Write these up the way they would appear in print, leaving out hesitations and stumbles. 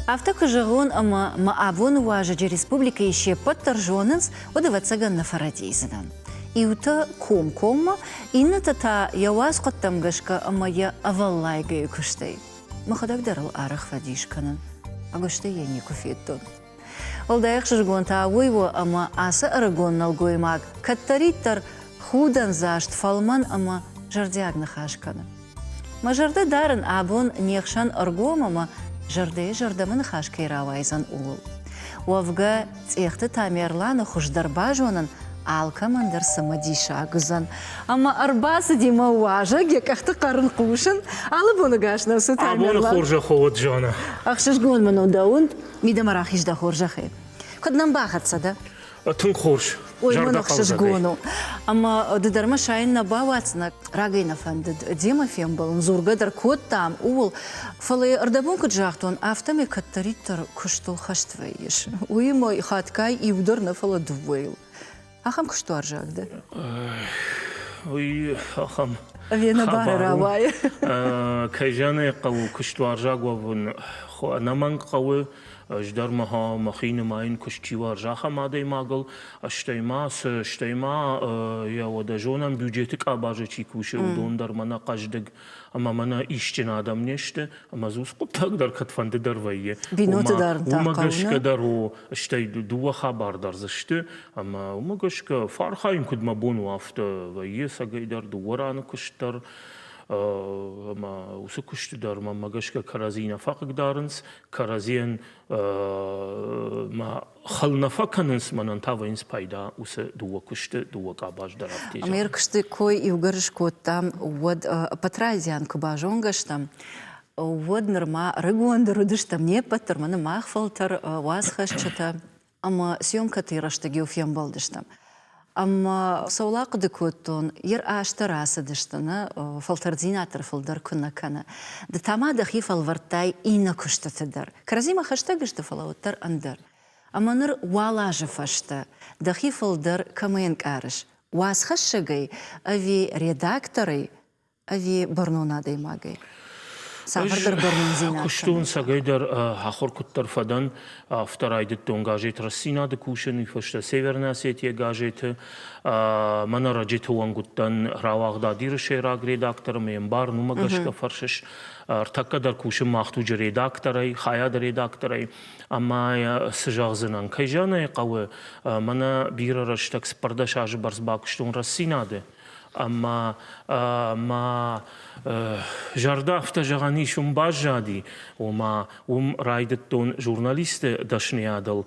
Афтӕ куы зӕгъон, ӕмӕ мӕ абоны уазӕджы республикӕйы се ппӕт дӕр зонынц, уӕд, ӕвӕццӕгӕн, нӕ фӕрӕдийдзынӕн. Иутӕ комкоммӕ, иннӕтӕ та йӕ уацхъуыдтӕм гӕсгӕ ӕмӕ йӕ ӕвӕллайгӕйы куыстӕй. Мӕхӕдӕг дӕр ыл арӕх фӕдис кӕнын, ӕгуыстӕй йӕ никуы федтон. Уӕлдай ӕхсызгон та уый у, ӕмӕ ацы ӕрыгон нӕлгоймаг кӕддӕриддӕр худӕндзаст, фӕлмӕн ӕмӕ зӕрдиаг ныхас кӕны. Мӕ зӕрдӕ дарын, абон не хсӕн ӕргом ӕмӕ зӕрдӕйы зӕрдӕмӕ ныхас кӕй рауайдзӕн, ууыл. Уӕвгӕ, Цъехты Тамерланы хуыздӕр базонын алкӕмӕн дӕр цымыдисаг уыдзӕн. Ӕмӕ ӕрбацыди мӕ уазӕг, йӕ къӕхты хъӕр ын хъусын. Алы боны гас нӕ цу, Тамерлан. Абоны хорзӕх уӕд, Жанна. Ӕхсызгон мын у дӕ уынд. Мидӕмӕ рахиз дӕ хорзӕхӕй. Куыд нӕм бахӕццӕ дӕ? Тынг хорз. Ой, мӕн ӕхсызгон у. Ӕмӕ ды дӕр мӕ сайын нӕ бауадздзынӕ. Рагӕй нӕ фӕндыд демӕ фембӕлын, дзургӕ дӕр кодтам ууыл. Фӕлӕ ӕрдӕбон куыд загътон, афтӕмӕй кӕддӕриддӕр куыстыл хӕст вӕййыс. Уыимӕ хатгай иу дӕр нӕ, фӕлӕ дыууӕйыл. Ахӕм куыстуарзаг дӕ? Уый ахӕм Ӕви ӕнӕбары рауайы? Кӕй зӕгъын ӕй хъӕуы, куыстуарзаг уӕвын ӕнӕмӕнг хъӕуы. Ӕз дӕр мӕхи нымайын, куыст чи уарзы, ахӕм адӕймагыл. Стӕй ма цы, стӕй ма йӕ уӕдӕ зонӕм, бюджеты къабазы чи кусы, уыдон дӕр мӕнӕ хъӕздыг ӕмӕ мӕнӕ исджын адӕм не сты. Ӕмӕ дзы уыцы хъуыддаг дӕр кӕдфӕнды дӕр вӕййы. Бинонты дарын та Уымӕ гӕсгӕ дӕр у, стӕй дыууӕ хабар дӕр дзы сты. Ӕмӕ уымӕ гӕсгӕ фӕархайын куыд мӕ бон у, афтӕ вӕййы ӕцӕгӕй дӕр дыууӕ раны куыст дӕр. Ӕмӕ уыцы куысты дӕр мӕнмӕ гӕсгӕ кӕрӕдзи нӕ фӕхъыгдарынц, кӕрӕдзийӕн ма хыл нӕ фӕкӕнынц, мӕнӕн та вӕййынц пайда уыцы дыууӕ куысты, дыууӕ къабаз дӕр афтӕ. Ӕмӕ куысты кой иугӕр скодтам, уӕд ӕппӕт райдиан куы базонгӕ стӕм, уӕд нырма ӕрыгондӕр уыдыстӕм не ппӕт дӕр, мӕнӕ мах фӕлтӕр уацхӕсджытӕ ӕмӕ съемкӕты рӕстӕг-иу фембӕлдыстӕм. Ӕмӕ цӕуыл ахъуыды кодтон, йер азтӕ рацыдысты, нӕ фӕлтӕрддзинад дӕр фылдӕр куы нӕ кӕны. Ды та ма дӕхи фӕлвӕрдтай иннӕ куыстыты дӕр. Кӕрӕдзимӕ хӕстӕг сты, фӕлӕ уӕддӕр ӕндӕр. Ӕмӕ ныр уал азы фӕстӕ дӕхи фылдӕр кӕмӕй ӕнкъарыс, уацхӕссӕгӕй ӕви редакторӕй, ӕви бӕрнон адӕймагӕй? Цавӕрдӕр бӕрнондзинад. Куыстон цӕгӕйдӕр ахуыр куыддӕр фӕдӕн, афтӕ райдыдтон газет Рӕстдзинад-ы кусын, уый фӕстӕ Северная Осетия газеты. Мӕнӕ ӕрӕджыты онг уыдтӕн рауагъдад Иры сӕйраг редактор, ме мбарын, уымӕ гӕсгӕ фӕрсыс. Ӕртӕккӕ дӕр кусын мах туджы редакторӕй, хайады редакторӕй. Ӕмӕ цы зӕгъдзынӕн, кӕй зӕгъын ӕй хъӕуы, мӕнӕ бирӕ рӕстӕг 14 азы бӕрц бакуыстон Рӕстдзинад-ы. Ӕмӕ мӕ зӕрдӕ афтӕ зӕгъӕн ис, уым баззади, ома уым райдыдтон журналисты дӕсныйадыл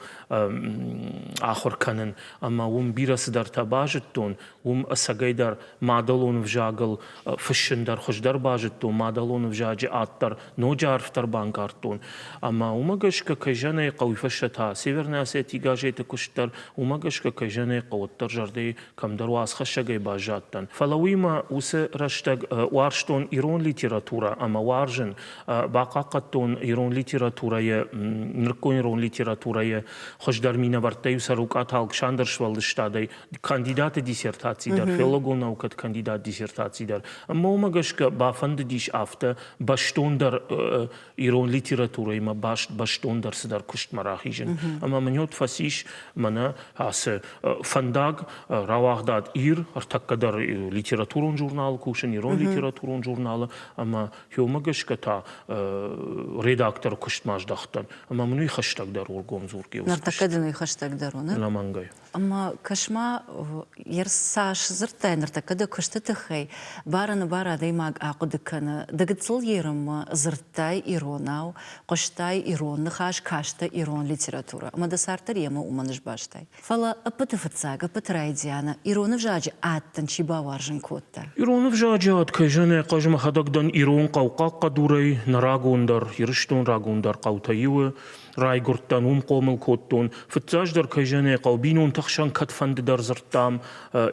ахуыр кӕнын ӕмӕ уым бирӕ цыдӕртӕ базыдтон, уым ӕцӕгӕйдӕр мадӕлон ӕвзагыл фыссын дӕр хуыздӕр базыдтон, мадӕлон ӕвзаджы ад дӕр ноджы арфдӕр банкъардтон. Ӕмӕ уымӕ гӕсгӕ, кӕй зӕгъын ӕй хъӕуы, фӕстӕ та Северная Осетия газеты куыст дӕр, уымӕ гӕсгӕ, кӕй зӕгъын ӕй хъӕуы, уӕддӕр зӕрдӕйы кӕмдӕр уацхӕссӕгӕй баззадтӕн. Фӕлӕ уыимӕ уыцы рӕстӕг уарзтон ирон литературӕ ӕмӕ уарзын, бахъахъхъӕдтон ирон литературӕйы, нырыккон ирон литературӕйы хуыздӕр минӕвӕрттӕ-иу Цӕрукъаты Алыксандр сфӕлдыстадӕй кандидаты диссертаци дӕр, филологон наукӕты кандидат диссертаци дӕр. Ӕмӕ уымӕ гӕсгӕ бафӕндыдис афтӕ бӕстондӕр ирон литературӕимӕ баст бӕстондӕр цыдӕр куыстмӕ рахизын. Ӕмӕ мын уӕд фӕцис мӕнӕ ацы фӕндаг рауагъдад Ир, ӕртӕккӕ дӕр литературон журналы кусын, ирон литературон журналы, ӕмӕ уымӕ гӕсгӕ та редакторы куыстмӕ здӕхтӕн. Ӕмӕ мын уый хӕстӕгдӕр ургом дзургӕ у. Ныртӕккӕ дын уый хӕстӕгдӕр у, нӕ? Ӕнӕмӕнгӕй. Ӕмӕ кӕс-ма, йе цас дзырдтай ныртӕккӕ дӕ куысты тыххӕй, бар-ӕнӕбары адӕймаг ахъуыды кӕны, ды гыццыл ерынмӕ дзырдтай иронау, хъуыстай ирон ныхас, кастӕ ирон литературӕ ӕмӕ дӕ цард дӕр йемӕ уымӕн сбастай. Фӕлӕ ӕппӕты фыццаг, ӕппӕты райдианы ирон ӕвзаджы ад дын чи бауарзын кодта? Ирон ӕвзаджы ад, кӕй зӕгъын ӕй хъӕуы, мӕхӕдӕг дӕн ирон хъӕу Хъахъхъӕдурӕй, нӕ рагондӕр, Ирыстон рагондӕр хъӕутӕй иуы. райгуырдтӕн, уым хъомыл кодтон. Фыццаджыдӕр, кӕй зӕгъын ӕй хъӕуы, бинонты хсӕн кӕдфӕнды дӕр дзырдтам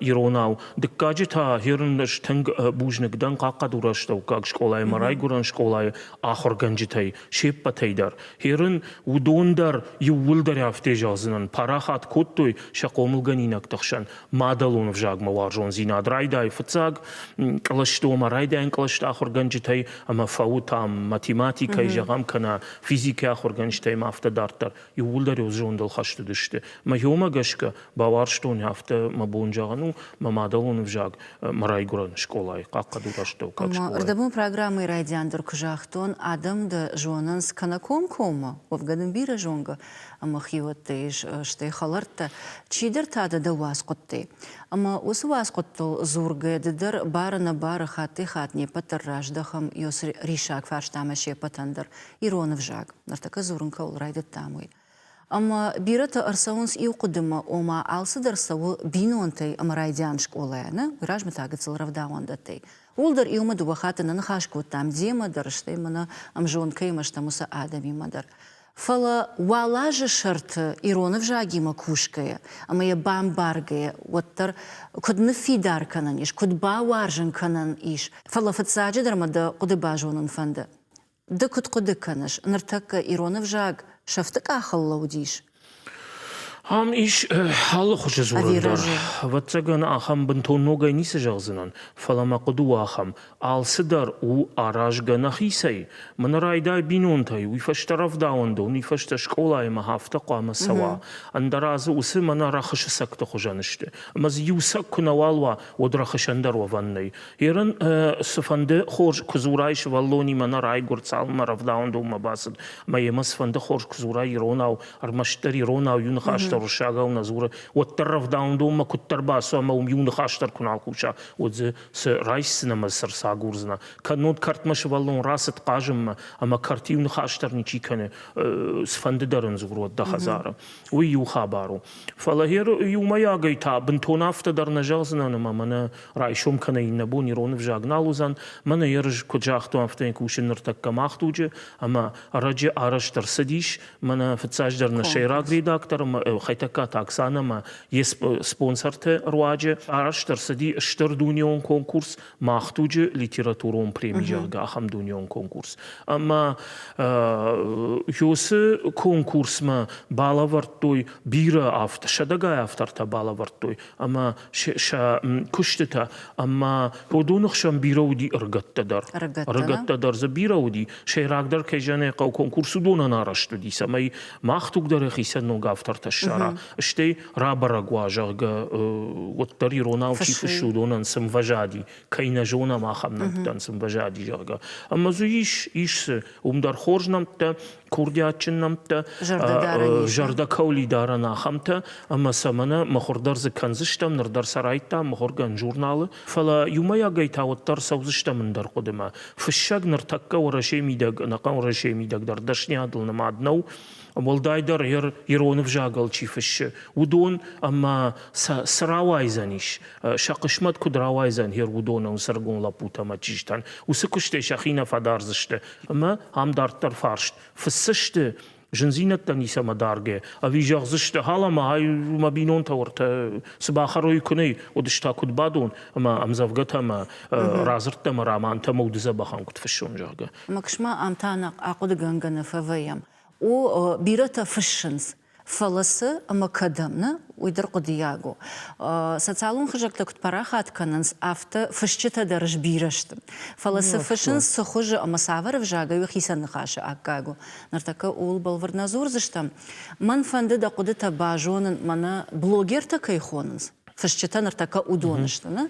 иронау. Дыккаджы та ерын ӕз тынг бузныг дӕн Хъахъхъӕдуры астӕуккаг скъолайы мӕ райгуырӕн скъолайы ахуыргӕнджытӕй се ппӕтӕй дӕр. Ерын уыдон дӕр иууылдӕр афтӕ зӕгъдзынӕн, парахат кодтой сӕ хъомылгӕнинӕгты хсӕн мадӕлон ӕвзагмӕ уарзондзинад. Райдай фыццаг кълӕсты, ома райдайӕн кълӕсты ахуыргӕнджытӕй ӕмӕ фӕуы там математикӕй, зӕгъӕм, кӕнӕ физикӕйы ахуыргӕнджытӕй ӕмӕ афтӕ дарддӕр. Иууылдӕр иу зондыл хӕст уыдысты. Мӕ уымӕ гӕсгӕ бауарзтон, афтӕ мӕ бон зӕгъын у, мӕ мадӕлон ӕвзаг мӕ райгуырӕн скъолайы, Хъахъхъӕдуры астӕуккаг скъолайы. Ӕрдӕбон программӕйы райдиан дӕр куы загътон, адӕм дӕ зонынц кӕнӕ комкоммӕ, уӕвгӕ дын бирӕ зонгӕ ӕмӕ хиуӕттӕ ис, стӕй хӕлӕрттӕ, чидӕр та дӕ дӕ уацхъуыдтӕй. Ӕмӕ уыцы уацхъуыдтыл дзургӕ ды дӕр бары-нӕбары хаттӕй-хатт не ппӕт дӕр раздӕхӕм ёсы риссаг фарстамӕ се ппӕтӕн дӕр ирон ӕвзаг, ныртӕккӕ дзурын кӕуыл райдыдтам, уый. Ӕмӕ бирӕтӕ ӕрцӕуынц иу хъуыдымӕ, ома алцыдӕр цӕуы бинонтӕй ӕмӕ райдиан скъолайӕ, нӕ, уый размӕ та гыццыл рӕвдауӕндӕттӕй. Ууыл дӕр иумӕ дыууӕ хатты нӕ ныхас кодтам демӕ дӕр, стӕй мӕнӕ ӕмзонд кӕимӕ стӕм, уыцы адӕмимӕ дӕр. Фӕлӕ уал азы сӕрты ирон ӕвзагимӕ кусгӕйӕ ӕмӕ йӕ бамбаргӕйӕ, уӕддӕр куыд ныффидар кӕнӕн ис, куыд бауарзын кӕнӕн ис, фӕлӕ фыццаджыдӕр мӕ дӕ хъуыды базонын фӕнды. Ды куыд хъуыды кӕныс, ныртӕккӕ ирон ӕвзаг сӕфты къахыл лӕуд ис? Ам ис алы хуызы дзурӕн дӕр. Ӕвӕццӕгӕн, ахӕм бынтон ногӕй ницы зӕгъдзынӕн, фӕлӕ мӕ хъуыды у ахӕм. Алцыдӕр у аразгӕ нӕхицӕй. Мӕнӕ райдай бинонтӕй, уый фӕстӕ рӕвдауӕндон, уый фӕстӕ скъолайы афтӕ хъуамӕ цӕуа. Ӕндӕра дзы уыцы мӕнӕ рӕхысы цӕгты хуызӕн сты. Ӕмӕ дзы иу цӕг куы нӕуал уа, уӕд рӕхысӕн дӕр уӕвӕн нӕй. Ерын цыфӕнды хорз куы дзурай сывӕллонимӕ нӕ райгуырд, цалынмӕ рӕвдауӕндонмӕ бацыд, ӕмӕ йемӕ цыфӕнды хорз куы дзурай иронау, ӕрмӕстдӕр иронау иу ныхас дӕр уырыссагау нӕ дзуры, уӕддӕр рӕвдауӕндонмӕ куыддӕр бацу ӕмӕ уым иу ныхас дӕр куы нал хъуса, уӕд дзы цы райсдзынӕ ӕмӕ цы рцагурдзынӕ. Кӕннод кӕртмӕ сывӕллон рацыд хъазынмӕ, ӕмӕ кӕрт иу ныхас дӕр ничи кӕны, цыфӕнды дӕр ын дзур уӕд дӕ хӕдзары. Уый иу хабар у. Фӕлӕ иумӕйагӕй та бынтон афтӕ дӕр нӕ зӕгъдзынӕн, ӕмӕ мӕнӕ райсом кӕнӕ иннӕ бон ирон ӕвзаг нал уыдзӕн. Мӕнӕ ерыс, куыд загътон, афтӕ кусын ныртӕккӕ мах дуджы, ӕмӕ ӕрӕджы арӕзт ӕрцыдис мӕнӕ фыццаджыдӕр нӕ сӕйраг редактор Хетӕгкаты Оксанӕ ӕмӕ йе спонсорты руаджы арӕзт ӕрцыди стыр дунеон конкурс Мах дуджы литературон преми, зӕгъгӕ, ахӕм дунеон конкурс. Ӕмӕ уыцы конкурсмӕ балӕвӕрдтой бирӕ сӕдӕгай автортӕ балӕвӕрдтой ӕмӕ сӕ куыстытӕ ӕмӕ уыдоны хсӕн бирӕ уыди ӕрыгӕттӕ дӕр. Ӕрыгӕттӕ дӕр дзы бирӕ уыди. Сӕйрагдӕр, кӕй зӕгъын ӕй хъӕуы, конкурс уыдонӕн арӕзт уыди, цӕмӕй мах туг дӕр йӕхицӕн ног автортӕ ссара, стӕй рабӕрӕг уа, зӕгъгӕ, уӕддӕр иронау чи фыссы, уыдонӕн цы мвӕзади, кӕй нӕ зонӕм, ахӕм нӕмттӕн цы мвӕзади, зӕгъгӕ. Ӕмӕ дзы ис, ис дзы уым дӕр хорз нӕмттӕ, курдиатджын нӕмттӕ, зӕрдӕ кӕуылидарӕн ахӕмтӕ, ӕмӕ сӕ мӕнӕ мыхуыр дӕр дзы кӕндзыстӕм, ныр дӕр сӕ райдтам мыхуыргӕн журналы, фӕлӕ иумӕйагӕй та уӕддӕр цӕудзыстӕм ӕндӕр хъуыдымӕ. Фыссӕг ныртӕккӕ Уӕрӕсейы мидӕг, ӕнӕхъӕн Уӕрӕсейы мидӕг дӕр дӕсниадыл нымад нӕу, уӕлдайдӕр ирон ӕвзагыл чи фыссы, уыдон ӕмӕ сӕ цы рауайдзӕнис, сӕ хъысмӕт куыд рауайдзӕн гъер уыдонӕн сӕргон лӕппутӕ ӕмӕ чызджытӕн, уыцы куыстӕй сӕхи нӕ фӕдардзысты. Ӕмӕ ам дарддӕр фарст, фыссысты зындзинӕдтӕ ницӕмӕ даргӕ, ӕви зӕгъдзысты, ӕмӕ ай мӕ бинонтӕ уӕртӕ цы бахӕрой куы нӕй, уыдыс та куыд бадон ӕмӕ ӕмдзӕвгӕтӕ ӕмӕ радзырдтӕ ӕмӕ романтӕ ӕмӕ уддзӕбӕхӕн куыд фыссон, зӕгъгӕ. Максма, ам та нӕ ахъуыдыгӕнгӕ нӕ фӕвӕййӕм. О, бирӕтӕ фыссынц, фӕлӕ цы ӕмӕ кӕдӕм, нӕ, уый дӕр хъуыдыйаг у. Социалон хызӕгтӕ куыд парахат кӕнынц, афтӕ фысджытӕ дӕр сбирӕ сты. Фӕлӕ цы фыссынц, цы хуызы ӕмӕ цавӕр ӕвзагӕй, уый хицӕн ныхасы аккаг у. Ныртӕккӕ ууыл бӕлвырд нӕ дзурдзыстӕм. Мӕн фӕнды дӕ хъуыдытӕ базонын, мӕнӕ блогертӕ кӕй хонынц, фысджытӕ ныртӕккӕ уыдон сты, нӕ?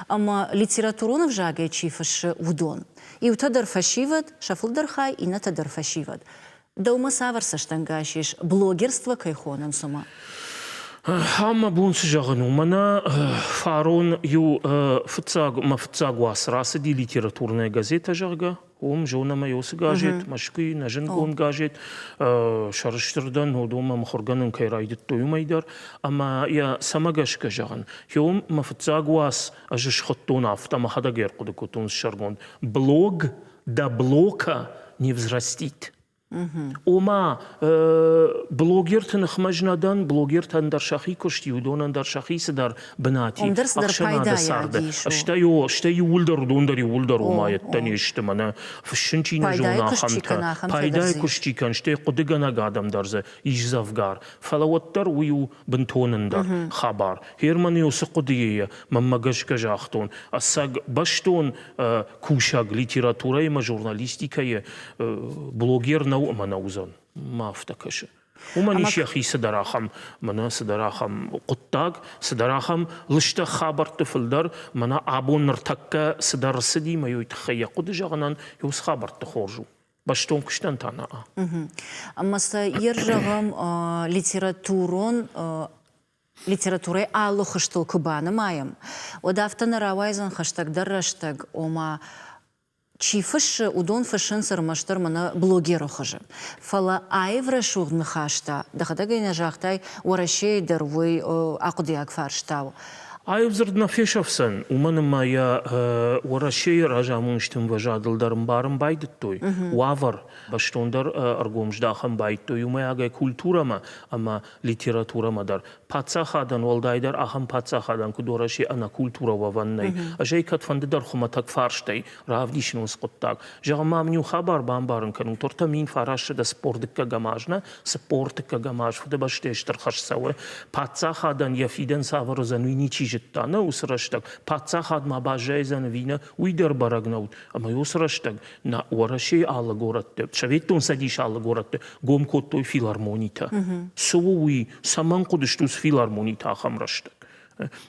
Ӕмӕ литературон ӕвзагӕй чи фыссы, уыдон. Иутӕ дӕр фӕсивӕд, сӕ фылдӕр хай, иннӕтӕ дӕр фӕсивӕд. Дӕумӕ цавӕр цӕстӕнгас ис, блогерство кӕй хонынц, уымӕ? Ам мӕ бон цы зӕгъын у, мӕнӕ фарон иу фыццаг, мӕ фыццаг уац рацыди литературная газета, зӕгъгӕ, уым зонӕм ӕй уыцы газет, Мӕскуыйы нӕ зындгонд газет, сӕрыстыр дӕн, уыдонмӕ мыхуыргӕнын кӕй райдыдтой, уымӕй дӕр. Ӕмӕ йӕ цӕмӕ гӕсгӕ зӕгъын, уым мӕ фыццаг уац ӕз схуыдтон афтӕ, мӕхӕдӕг ӕрхъуыды кодтон сӕргонд «Блог до блока не взрастит». Ома, блогерты ныхмӕ ӕз нӕ дӕн, блогертӕн дӕр сӕхи куыст и, уыдонӕн дӕр сӕхи цыдӕр бынат и ӕхсӕнады царды. Стӕй о, стӕй иууылдӕр уыдон дӕр иууылдӕр ома йедтӕ не сты, мӕнӕ фыссын чи нӕ зоны, ахӕмтӕ. Пайдайы куыст чи кӕны, стӕй хъуыдыгӕнӕг адӕм дӕр дзы ис дзӕвгар. Фӕлӕ уӕддӕр уый у бынтон ӕндӕр хабар. Герман уыцы хъуыдыйы мӕнмӕ гӕсгӕ загътон, ӕцӕг бӕстон кусӕг литературӕйы ӕмӕ журналистикӕйы блогер нӕу ӕмӕ нӕ уыдзӕн. Мӕ афтӕ кӕсы. Уымӕн ис йӕхи цыдӕр ахӕм, мӕнӕ цыдӕр ахӕм хъуыддаг, цыдӕр ахӕм лыстӕг хабӕртты фылдӕр, мӕнӕ абон ныртӕккӕ цыдӕр рцыди, мӕ уый тыххӕй йӕ хъуыды зӕгъынӕн уыцы хабӕртты хорз у. Бӕстон куыстӕн та нӕ. Ӕмӕ сӕ йе зӕгъӕм литературон литературӕйы алы хуызтыл куы банымайӕм, уӕд афтӕ нӕ рауайдзӕн хӕстӕгдӕр рӕстӕг, ома чи фыссы, уыдон фыссынц ӕрмӕстдӕр мӕнӕ блогеры хуызы. Фӕлӕ аив рӕсугъд ныхӕстӕ, дӕхӕдӕг ӕй нӕ загътай, Уӕрӕсейы дӕр уый ахъуыдыйаг фарста у. Аив дзырд нӕ фесӕфдзӕн, уымӕн ӕмӕ йӕ Уӕрӕсейы разамонджыты ӕмвӕзадыл дӕр ӕмбарын байдыдтой уавӕр, бӕстондӕр ӕргом здахын байдыдтой иумӕйагӕй культурӕмӕ ӕмӕ литературӕмӕ дӕр. Паддзахадӕн, уӕлдайдӕр ахӕм паддзахадӕн, куыд Уӕрӕсе, ӕнӕкультурӕ уӕвӕн нӕй. Ӕз ӕй кӕдфӕнды дӕр хуымӕтӕг фарстӕй равдисын уыцы хъуыддаг. Зӕгъӕм, ма мын иу хабар бамбарын кӕнут, 3941 аз нӕ, 42 аз Фыдыбӕстӕйы Стыр хӕст цӕуы. Паддзахадӕн йӕ фидӕн цавӕр уыдзӕн, уый ничи зыдта. Нӕ уыцы рӕстӕг паддзахад ма баззайдзӕн ӕви нӕ, уый дӕр бӕрӕг нӕ уыд. Ӕмӕ уыцы рӕстӕг нӕ Уӕрӕсейы алы горӕтты, Советон Цӕдисы алы горӕтты гом кодтой филармонитӕ. Цы у уый? Цӕмӕн хъуыдысты уыцы филармонитӕ ахӕм рӕстӕг?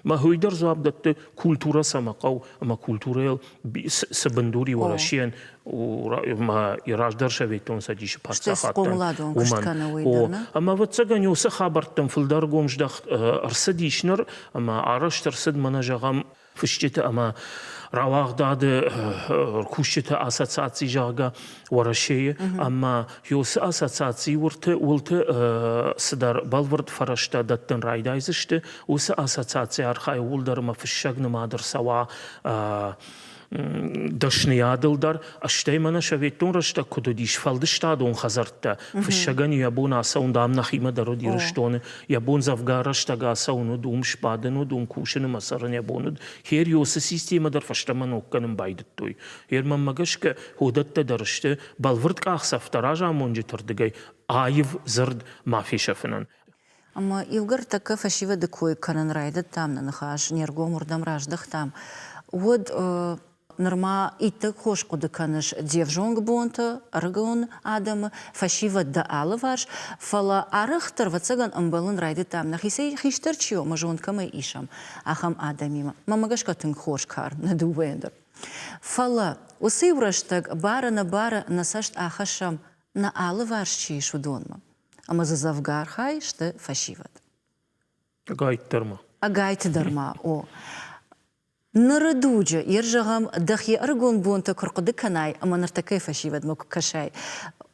Мӕ уый дӕр дзуапп дӕтты, культурӕ цӕмӕ хъӕуы ӕмӕ культурӕйыл цы бындур и Уӕрӕсейӕн ӕмӕ раздӕр Советон Цӕдисы паддзахадтӕн, уымӕн. О, ӕмӕ ӕвӕццӕгӕн уыцы хабӕрттӕм фылдӕр гом здӕхт ӕрцыдис ныр ӕмӕ арӕзт ӕрцыд, мӕнӕ зӕгъӕм, фысджыты ӕмӕ рауагъдады кусджыты ассоциаци, зӕгъгӕ, Уӕрӕсейы ӕмӕ уыцы ассоциацийы уылты цыдӕр бӕлвырд фӕрӕзтӕ дӕттын райдайдзысты. Уыцы ассоциаци архайы ууыл дӕр ӕмӕ фыссӕг нымад ӕрцӕуа дӕсныйадыл дӕр, стӕй мӕнӕ советон рӕстӕг куыд уыдис, сфӕлдыстадон хӕдзӕрттӕ, фыссӕгӕн йӕ бон ацӕуын, дам, нӕхимӕ дӕр уыд Ирыстоны, йӕ бон дзӕвгар рӕстӕг ацӕуын уыд, уым сбадын уыд, уым кусын ӕмӕ цӕрын йӕ бон уыд. Хериосы системӕ дӕр фӕстӕмӕ ног кӕнын байдыдтой. Йе мӕнмӕ гӕсгӕ, уыдӕттӕ дӕр сты бӕлвырд къахдзӕфтӕ разамонджыты рдыгӕй аив дзырд ма фесӕфынӕн. Ӕмӕ иугӕр тӕккӕ фӕсивӕды кой кӕнын райдыдтам, нӕ ныхас не ргом уырдӕм раздӕхтам, уӕд нырма иттӕг хорз хъуыды кӕныс де взонг бонты, ӕрыгон адӕмы, фӕсивӕд дӕ алыварс, фӕлӕ арӕхдӕр, ӕвӕццӕгӕн, ӕмбӕлын райдыдтам, нӕхицӕй хистӕр чи у ӕмӕ зонд кӕмӕй исӕм, ахӕм адӕмимӕ. Мӕнмӕ гӕсгӕ тынг хорз кар нӕ дыууӕйӕн дӕр. Фӕлӕ уыцы иу рӕстӕг бары-нӕбары нӕ цӕст ахӕссӕм, нӕ алыварс чи ис, уыдонмӕ. Ӕмӕ дзы дзӕвгар хай сты фӕсивӕд. Ӕгайтдӕр ма. Ӕгайтдӕр ма, о. Ныры дуджы, йер зӕгъӕм, дӕхи ӕрыгон бонтӕ куы рхъуыды кӕнай ӕмӕ ныртӕккӕйы фӕсивӕдмӕ куы кӕсай,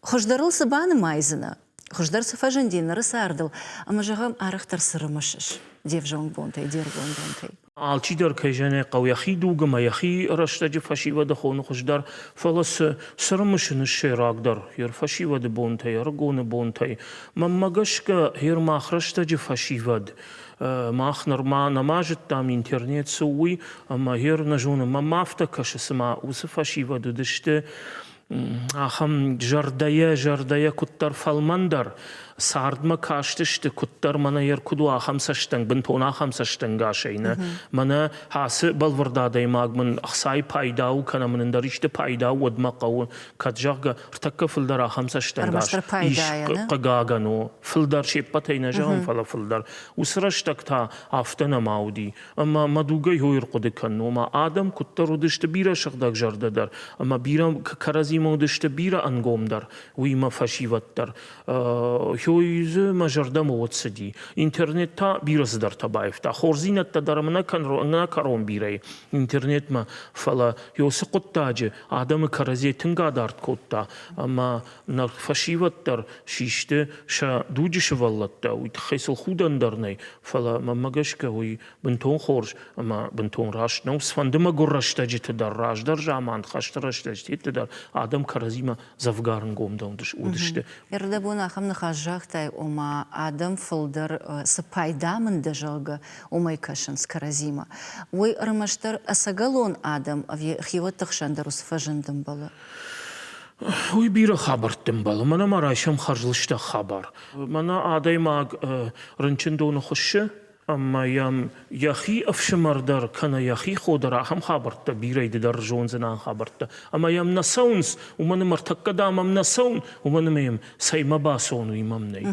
хуыздӕрыл цы банымайдзынӕ, хуыздӕр цы фӕзынди ныры цардыл ӕмӕ, зӕгъӕм, арӕхдӕр цы рымысыс де взонг бонтӕй, де рыгон бонтӕй? Алчидӕр, кӕй зӕгъын хъӕуы, йӕхи дуг ӕмӕ йӕхи рӕстӕджы фӕсивӕды хоны хуыздӕр, фӕлӕ цы цы рымысыны сӕйрагдӕр йе рфӕсивӕды бонтӕй, ӕрыгоны бонтӕй. Мӕнмӕ гӕсгӕ, гъер мах рӕстӕджы фӕсивӕд, мах нырма нӕма зыдтам интернет цы у, уый, ӕмӕ гъер нӕ зонын, мӕнмӕ афтӕ кӕсы, цыма уыцы фӕсивӕд уыдысты ахӕм зӕрдӕйӕ зӕрдӕйӕ куыддӕр фӕлмӕндӕр цардмӕ кастысты, куыддӕр мӕнӕ йе ркуыд у ахӕм цӕстӕнг, бынтон ахӕм цӕстӕнгасӕй нӕ. Мӕнӕ ацы бӕлвырд адӕймаг мын ӕхцайы пайда у, кӕнӕ мын ӕндӕр исты пайда у, уӕд мӕ хъӕуы. Кӕд, зӕгъгӕ, ӕртӕккӕ фылдӕр ахӕм цӕстӕнгас ис, хъыгагӕн, о. Фылдӕр се ппӕтӕй нӕ зӕгъын, фӕлӕ фылдӕр. Уыцы рӕстӕг та афтӕ нӕма уыди. Ӕмӕ мӕ дугӕй хой ӕрхъуыды кӕнын, ома адӕм куыддӕр уыдысты бирӕ сыгъдӕгзӕрдӕ дӕр ӕмӕ бирӕ кӕрӕдзимӕ уыдысты бирӕ ӕнгомдӕр, уыимӕ фӕсивӕд дӕр. Хёйзы мӕ зӕрдӕмӕ уӕд цыди. Интернет та бирӕ цыдӕртӕ баивта. Хорздзинӕдтӕ дӕр ӕмӕ нӕ кӕрон бирӕ и интернетмӕ, фӕлӕ уыцы хъуыддаджы адӕмы кӕрӕдзийӕ тынг адард кодта ӕмӕ нӕ фӕсивӕд дӕр систы сӕ дуджы сывӕллӕттӕ, уый тыххӕй сыл худӕн дӕр нӕй, фӕлӕ мӕнмӕ гӕсгӕ уый бынтон хорз ӕмӕ бынтон раст нӕу. Цыфӕнды мӕгуыр рӕстӕджыты дӕр, раздӕр заман, хӕсты рӕстӕджыты дӕр адӕм кӕрӕдзимӕ дзӕвгар ӕнгомдӕр уыдысты. Ӕрдӕбон ахӕм ныхас загътай, ома адӕм фылдӕр цы пайда мын дӕ, зӕгъгӕ, уымӕй кӕсынц кӕрӕдзимӕ. Уый ӕрмӕстдӕр ӕцӕгӕлон адӕм ӕви хиуӕтты хсӕн дӕр уыцы фӕзынд ӕмбӕлы? Уый бирӕ хабӕртты ӕмбӕлы. Мӕнӕ ма райсӕм хӕрзлыстӕг хабар. Мӕнӕ адӕймаг рынчындоны хуыссы, ӕмӕ йӕм йӕхи ӕфсымӕр дӕр кӕнӕ йӕхи хо дӕр ахӕм хабӕрттӕ бирӕ ды дӕр зондзынӕ хабӕрттӕ. Ӕмӕ йӕм нӕ цӕуынц, уымӕн ӕмӕ ӕртӕккӕ дам ӕм нӕ цӕуын, уымӕн ӕмӕ йӕм цӕймӕ бацӕуын, уый мӕм нӕй.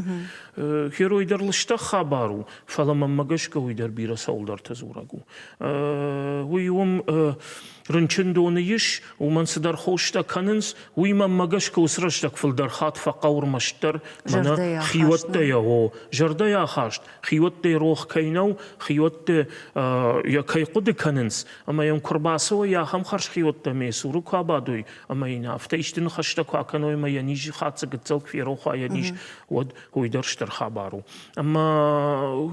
Герой дӕр лыстӕг хабар у, фӕлӕ мӕнмӕ гӕсгӕ уый дӕр бирӕ цӕуылдӕрты дзурӕг у. Уый уым рынчындоны ис, уымӕн цыдӕр хостӕ кӕнынц, уый мӕнмӕ гӕсгӕ уыцы рӕстӕг фылдӕр хатт фӕхъӕуы ӕрмӕстдӕр мӕнӕ хиуӕттӕ йӕ о, зӕрдӕйы ахаст, хиуӕттӕй рох кӕй нӕу, хиуӕтты йӕ кӕй хъуыды кӕнынц, ӕмӕ йӕм куы рбацӕуой ахӕм хӕрзхиуӕттӕ мӕ цуры куы абадой, ӕмӕ йын афтӕ исты ныхӕстӕ куы акӕной ӕмӕ йӕ низ хатт гыццыл куы ферох уа йӕ низ, уӕд уый дӕр стыр хабар у. Ӕмӕ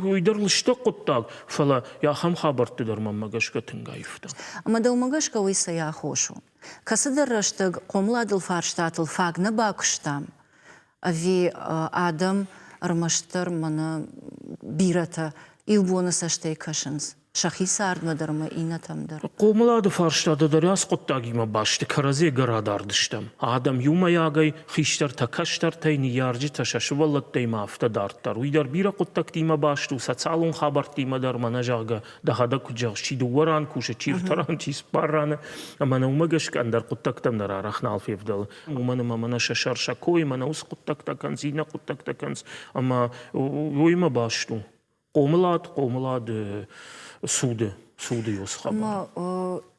уый дӕр лыстӕг хъуыддаг, фӕлӕ ахӕм хабӕртты дӕр мӕнмӕ гӕсгӕ тынг аивта. Ӕмӕ дӕумӕ гӕсгӕ уый цӕй аххос у? Кӕцыдӕр рӕстӕг хъомыладыл фарстатыл фаг нӕ бакуыстам, ӕви адӕм ӕрмӕстдӕр мӕнӕ бирӕтӕ иу боны цӕстӕй кӕсынц сӕхи цардмӕ дӕр ӕмӕ иннӕтӕм дӕр? Хъомылады фарстатӕ дӕр ацы хъуыддагимӕ баст кӕрӕдзийӕ адард стӕм. Адӕм иумӕйагӕй, хистӕртӕ кӕстӕртӕй, ныййарджытӕ сӕ сывӕллӕттӕй ма афтӕ дарддӕр. Уый дӕр бирӕ хъуыддӕгтимӕ баст у, социалон хабӕрттимӕ дӕр, мӕнӕ зӕгъгӕ, дӕхӕдӕг куыд зӕгъыс, чи дыууӕ ран кусы, чи ӕртӕ ран, чи цыппар раны, ӕмӕ нӕ уымӕ гӕсгӕ ӕндӕр хъуыддӕгтӕм дӕр арӕх нал февдӕлы. Уымӕн ӕмӕ мӕнӕ сӕ сӕр сӕ кой, мӕнӕ уыцы хъуыддӕгтӕ кӕнынц, иннӕ хъуыддӕгтӕ кӕнынц, ӕмӕ уыимӕ баст у. Хъомылад, хъомылад суды, суды уыцы хабар.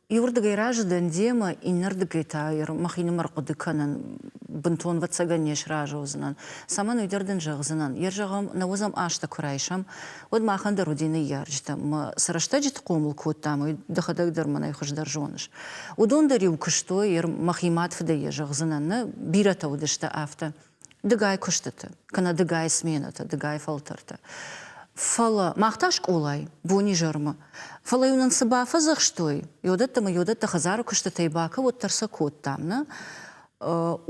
Иуырдыгӕй разы дӕн демӕ, иннӕрдыгӕй та мӕхинымӕр хъуыды кӕнын, бынтон ӕвӕццӕгӕн не сразы уыдзынӕн. Цӕмӕн, уый дӕр дын зӕгъдзынӕн. Йе зӕгъӕм, нӕуӕдзӕм азтӕ куы райсӕм, уӕд махӕн дӕр уыди ныййарджытӕ. Мӕ цы рӕстӕджыты хъомыл кодтам, уый дӕхӕдӕг дӕр мӕнӕй хуыздӕр зоныс. Уыдон дӕр-иу куыстой, мӕхи мад фыдӕй йӕ зӕгъдзынӕн, нӕ бирӕтӕ уыдысты афтӕ. Дыгай куыстыты, кӕнӕ дыгай сменӕтӕ, дыгай фӕлтӕртӕ. Фӕлӕ мах та скъолайы, бонизӕрмӕ. Фӕлӕ-иу нын цы бафӕдзӕхстой, йодӕттӕ ӕмӕ йодӕттӕ хӕдзары куыстытӕй бакӕ, уӕддӕр сӕ кодтам, нӕ?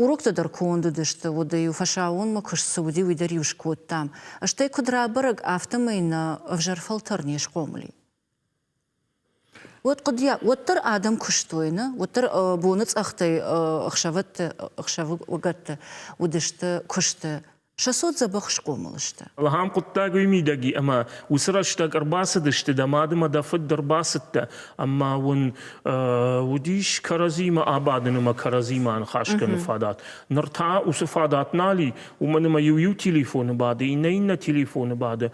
Уроктӕ дӕр конд уыдысты, уӕдӕ-иу фӕсаууонмӕ куыст цы уыди, уый дӕр-иу скодтам. Стӕй куыд рабӕрӕг, афтӕмӕй нӕ ӕвзӕр фӕлтӕр не схъомыл и. Уӕд хъуыдыйа, уӕддӕр адӕм куыстой, нӕ? Уӕддӕр боны цъӕхтӕй ӕхсӕвӕтты, ӕхсӕвыгӕтты уыдысты куысты. Сӕ цот дзӕбӕх схъомыл сты. Ахӕм хъуыддаг уый мидӕг и, ӕмӕ уыцы рӕстӕг ӕрбацыдысты, дӕ мад ӕмӕ дӕ фыд дӕр бацыдтӕ, ӕмӕ уын уыдис кӕрӕдзимӕ абадын ӕмӕ кӕрӕдзимӕ аныхас кӕныны фадат. Ныр та уыцы фадат нал и, уымӕн ӕмӕ иу иу телефоны бады, иннӕ иннӕ телефоны бады.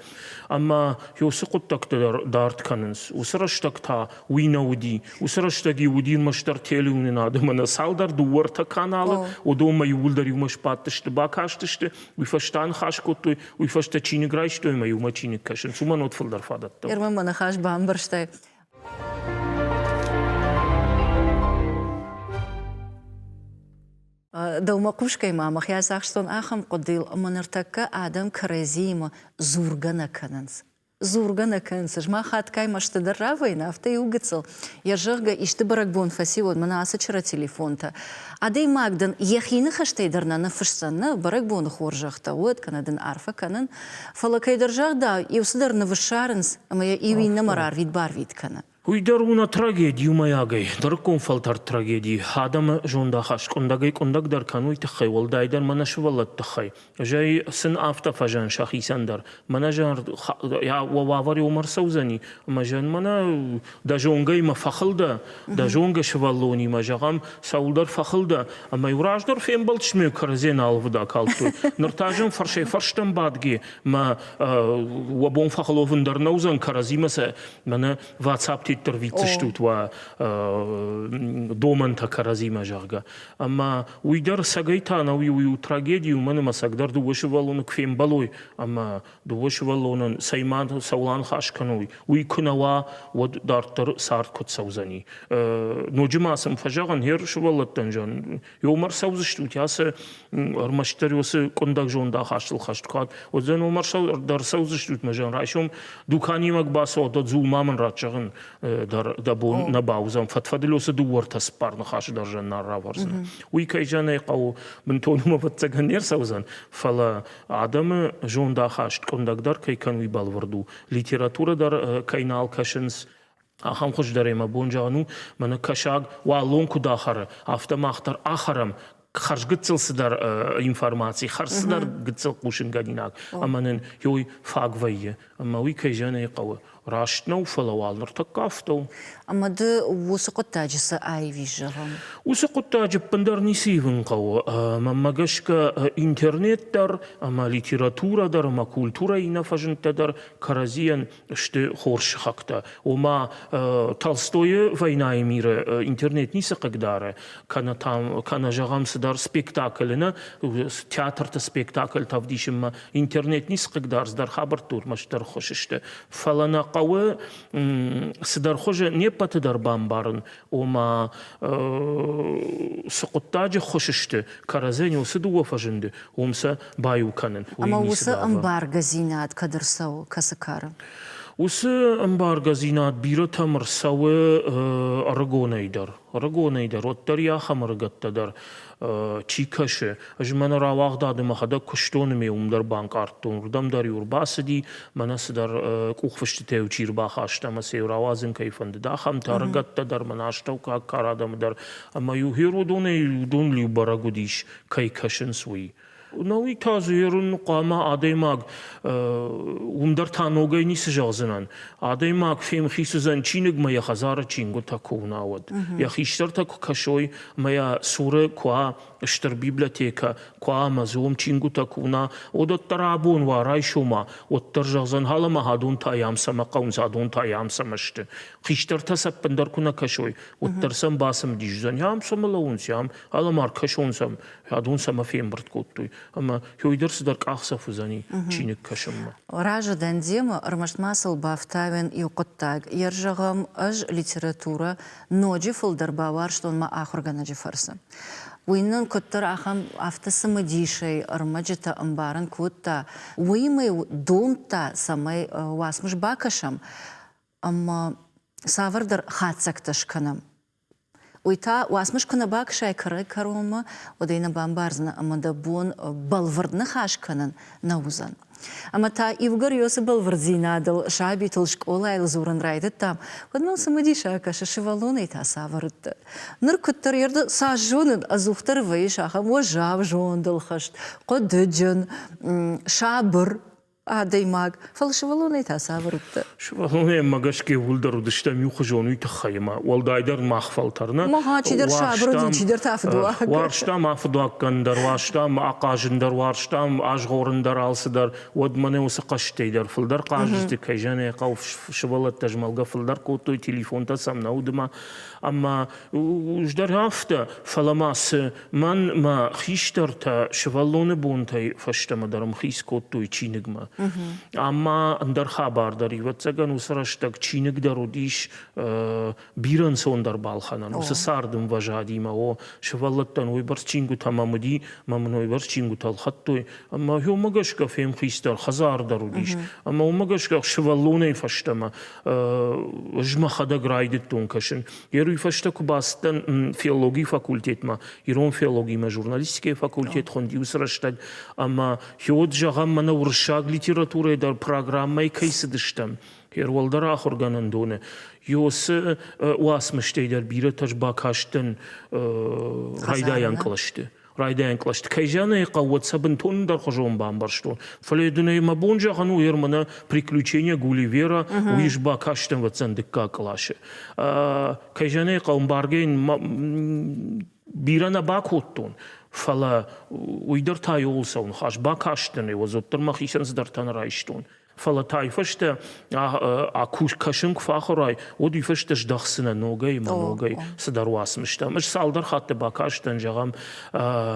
Ӕмӕ уыцы хъуыддӕгтӕ дӕр дард кӕнынц. Уыцы рӕстӕг та уый нӕ уыди. Уыцы рӕстӕг-иу уыди ӕрмӕстдӕр телеуынынад ӕмӕ нӕ цалдӕр дыууӕ-ӕртӕ каналы, уыдонмӕ иууылдӕр иумӕ сбадтысты, бакастысты, уый фӕстӕ аныхас кодтой, уый фӕстӕ чиныг райстой ӕмӕ иумӕ чиныг кӕсынц. Уымӕн уӕд фылдӕр фадӕттӕ. Ирмӕ мӕ ныхас бамбӕрстай. Дӕумӕ хъусгӕй ма мӕхи ацахстон ахӕм хъуыдыйыл, ӕмӕ ныртӕккӕ адӕм кӕрӕдзиимӕ дзургӕ нӕ кӕнынц. Дзургӕ нӕ кӕнынц. Ӕз ма хатгай мӕсты дӕр равӕйын, афтӕ иу гыццыл. Йӕ зӕгъгӕ, исты бӕрӕгбон фӕци, уӕд мын ацы чырӕ телефонтӕ. Адӕймаг дын йӕхи ныхӕстӕй дӕр нӕ ныффысдзӕн, нӕ, бӕрӕгбоны хорзӕхтӕ уӕд, кӕнӕ дын арфӕ кӕнын. Фӕлӕ кӕйдӕр загъдау, иу цыдӕр ныв ссарынц, ӕмӕ йӕ иу иннӕмӕ рарвит-барвит кӕны. Уый дӕр у нӕ трагеди иумӕйагӕй, нырыккон фӕлтӕрд трагеди. Адӕмы зондахаст къуындӕгӕй-къуындӕгдӕр кӕны уый тыххӕй, уӕлдайдӕр мӕнӕ сывӕллӕтты тыххӕй. Ӕз ӕй сын афтӕ фӕзӕн сӕхицӕн дӕр. Мӕнӕ зӕгъ, уӕ уавӕр уым ӕрцӕудзӕни, ӕмӕ зӕгъ, мӕнӕ дӕ зонгӕимӕ фӕхыл дӕ, дӕ зонгӕ сывӕллонимӕ, зӕгъӕм, цӕуылдӕр фӕхыл дӕ, ӕмӕ-иу раздӕр фембӕлд кӕрӕдзийӕ налвыд акалдтой. Ныр та зӕгъ, фӕрсӕй-фӕрстӕм бадгӕ, мӕ уӕ бон фӕхыловын дӕр нӕ уыдзӕн, кӕрӕдзимӕ сӕ мӕнӕ WhatsApp-те. афтиддӕр ӕрвитдзыстут уӕ домӕнтӕ кӕрӕдзимӕ, зӕгъгӕ. Ӕмӕ уый дӕр цӕгӕй та нӕу иу трагеди, уымӕн ӕмӕ цӕгдӕр дыууӕ сывӕллоны куы фембӕлой ӕмӕ дыууӕ сывӕллонӕн цӕй ма цӕуыл аныхас кӕной, уый куы нӕ уа, уӕд дарддӕр цард куыд цӕудзӕни. Ноджы ма сын фӕзӕгъын, хер сывӕллӕттӕн зӕгъын, уым ӕрцӕудзыстут ацы ӕрмӕстдӕр уыцы къуындӕг зондахастыл хӕст куы уыдзӕн, уым ӕрцӕудзыстут мӕ зӕгъын, райсом дуканимӕ бацӕуӕд, дӕ дзул ма мын ратт, зӕгъын, дӕр дӕ бон нӕ бауыдзӕн. Фӕдфӕдыл уыцы дыууӕ ӕртӕ цыппар ныхасы дӕр зӕгъын нал равӕрдзынӕ. Уый кӕй зӕгъын ӕй хъӕуы, бынтон уымӕ ӕвӕццӕгӕн не рцӕудзӕн, фӕлӕ адӕмы зондахаст къуындӕгдӕр кӕй кӕны, уый бӕлвырд у. Литературӕ дӕр кӕй нал кӕсынц, ахӕм хуыздӕрӕй мӕ бон зӕгъын у, мӕнӕ кӕсаг уаллон куыд ахӕры, афтӕ мах дӕр ахӕрӕм хӕрзгыццыл цыдӕр информаци, хӕрз цыдӕр гыццыл хъусынгӕнинаг, ӕмӕ нын уый фаг вӕййы. Ӕмӕ уый кӕй зӕгъын ӕй хъӕуы, раст нӕу, фӕлӕ уал ныртӕккӕ афтӕ у. Ӕмӕ ды уыцы хъуыддаджы цы аивис, зӕгъӕм? Уыцы хъуыддаджы ӕппындӕр ницы ивын хъӕуы. Мӕнмӕ гӕсгӕ интернет дӕр ӕмӕ литературӕ дӕр ӕмӕ культурӕйы иннӕ фӕзындтӕ дӕр кӕрӕдзийӕн сты хорз сыхӕгтӕ. Ома Толстойы «Войнайы миры» интернет ницы хъыгдары, кӕнӕ там, кӕнӕ зӕгъӕм цыдӕр спектаклы нӕ, театрты спектакльтӕ ӕвдисынмӕ интернет ницы хъыгдары, цыдӕр хабӕрттӕ ӕрмӕстдӕр ххуыс сты. Фӕлӕ нӕ хъӕуы цыдӕр хуызы не ппӕты дӕр бамбарын, ома цы хъуыддаджы ххуыс сты, кӕрӕдзийӕн уыцы дыууӕ фӕзынды, уым сӕ баиу кӕнын. Ӕмӕ уыцы ӕмбаргӕдзинад кӕд ӕрцӕуы, кӕцы кары? Уыцы ӕмбаргӕдзинад бирӕтӕм ӕрцӕуы ӕрыгонӕй дӕр. Ӕрыгонӕй дӕр, уӕддӕр йӕ ахӕм ӕрыгӕттӕ дӕр чи кӕсы. Ӕз мӕнӕ рауагъдады мӕхӕдӕг куыстон ӕмӕ уым дӕр банкъардтон. Уырдӕм дӕр-иу ӕрбацыди, мӕнӕ цыдӕр къухфыстытӕ-иу чи ӕрбахаста ӕмӕ сӕ-иу рауадзын кӕй фӕндыд, ахӕмтӕ ӕрыгӕттӕ дӕр, мӕнӕ астӕуккаг кары адӕмы дӕр. Ӕмӕ-иу гъер уыдонӕй уыдоныл-иу бӕрӕг уыдис, кӕй кӕсынц, уый. Науи та дзы ерын хъуамӕ адӕймаг, уым дӕр та ногӕй ницы зӕгъдзынӕн. Адӕймаг фемхиц уыдзӕн чиныгмӕ йӕ хӕдзары чингуытӕ куы уына, уӕд. Йӕ хистӕртӕ куы кӕсой ӕмӕ йӕ цуры куы уа стыр библиотекӕ, куы уа ӕмӕ дзы уым чингуытӕ куы уына, уӕддӕр абон уа, райсома, уӕддӕр зӕгъдзӕн, халӕмӕ адон та йӕм цӕмӕ хъӕуынц, адон та йӕм цӕмӕ сты. Хистӕртӕ сӕ ӕппындӕр куы нӕ кӕсой, уӕддӕр сӕм бацымыдис уыдзӕн, ам цӕмӕ лӕууынц, ам, алӕмӕ ӕркӕсон сӕм, адон цӕмӕ фембырд кодтой. Ӕмӕ уый дӕр цыдӕр къахдзӕф уыдзӕни чиныг кӕсынмӕ. Разы дӕн демӕ, ӕрмӕст ма сыл бафтауӕн иу хъуыддаг. Йе зӕгъӕм, ӕз литературӕ ноджы фылдӕр бауарзтон мӕ ахуыргӕнӕджы фӕрцы. Уый нын куыддӕр ахӕм афтӕ цымыдисӕй ӕрмӕджытӕ ӕмбарын кодта, уыимӕ домдта, цӕмӕй уацмыс бакӕсӕм ӕмӕ цавӕрдӕр хатдзӕгтӕ скӕнӕм. Уый та уацмыс куы нӕ бакӕсай кӕрӕй-кӕронмӕ, уӕд ӕй нӕ бамбардзынӕ ӕмӕ дӕ бон бӕлвырд ныхас кӕнын нӕ уыдзӕн. Ӕмӕ та иугӕр уыцы бӕлвырддзинадыл сабитыл скъолайыл дзурын райдыдтам, уӕд мӕм цымыдисаг кӕсы, сывӕллонӕй та цавӕр уыдтӕ? Ныр куыддӕр йе цас зонын, ӕдзухдӕр вӕййыс ахӕм уӕззау зондыл хӕст, хъуыдыджын, сабыр, адӕймаг, фӕлӕ сывӕллонӕй та цавӕр уыдтӕ? Сывӕллонӕй мӕ гӕсгӕ иууылдӕр уыдыстӕм иухуызон уый тыххӕй ӕмӕ уӕлдайдӕр мах фӕлтӕр нӕ. Мага, чидӕр сабыр уыди, чидӕр та фыдуаг. Уарзтам афыдуаггӕн дӕр, уарзтам ахъазын дӕр, уарзтам азгъорын дӕр, алцыдӕр. Уӕд мӕнӕ уыцы хъазтӕй дӕр фылдӕр хъазджыты, кӕй зӕгъын ӕй хъӕуы, сывӕллӕттӕ змӕлгӕ фылдӕр кодтой, телефонтӕ сӕм нӕ уыд ӕмӕ ӕмӕ уыз дӕр афтӕ, фӕлӕ ма цы Мӕн мӕ хистӕртӕ сывӕллоны бонтӕй фӕстӕмӕ дӕр ӕмхиц кодтой чиныгмӕ. Ӕмӕ ӕндӕр хабар дӕр, ӕвӕццӕгӕн, уыцы рӕстӕг чиныг дӕр уыдис бирӕ ӕнцондӕр балхӕнӕн. Уыцы царды ӕмвӕзадимӕ, о, сывӕллӕттӕн уыйбӕрц чингуытӕ мӕм уыди, мӕ мын уыйбӕрц чингуытӕ ӕлхӕдтой. Ӕмӕ уымӕ гӕсгӕ фемхицдӕр, хӕдзар дӕр уыдис. Ӕмӕ уымӕ гӕсгӕ сывӕллонӕй фӕстӕмӕ ӕз мӕхӕдӕг райдыдтон кӕсын. Йе уый фӕстӕ куы бацыдтӕн филологийы факультетмӕ, ирон филологимӕ журналистикӕйы факультет хуынди уыцы рӕстӕг, ӕмӕ уӕд, зӕгъӕм, мӕнӕ уырыссаг литературӕйы дӕр программӕйы кӕй цыдыстӕм, уӕлдӕр ахуыргӕнӕндоны, уыцы уацмыстӕй дӕр бирӕтӕ бакастӕн райдайӕн кълӕсты. Райдайӕн кълӕсты кӕй зианӕй хъӕуы, уӕд сӕ бынтон ӕндӕрхуызон бамбӕрстон. Фӕлӕ дын ӕй мӕ бон зӕгъын у, мӕнӕ «Приключения Гулливера» уый ӕз бакастӕн ӕвӕццӕн дыккаг къласы. Кӕй зианӕй хъӕуы, ӕмбаргӕ йын бирӕ нӕ бакодтон, фӕлӕ уый дӕр та иуыл цӕуы ныхас. Бакастӕн ӕй, уӕддӕр мӕхицӕн цыдӕртӕ нӕ райстон. Фӕлӕ та уый фӕстӕ кӕсын куы фӕахуырай, уӕд уый фӕстӕ здӕхдзынӕ ногӕй ӕмӕ ногӕй цыдӕр уацмыстӕм. Ӕз цалдӕр хатты бакастӕн, зӕгъӕм,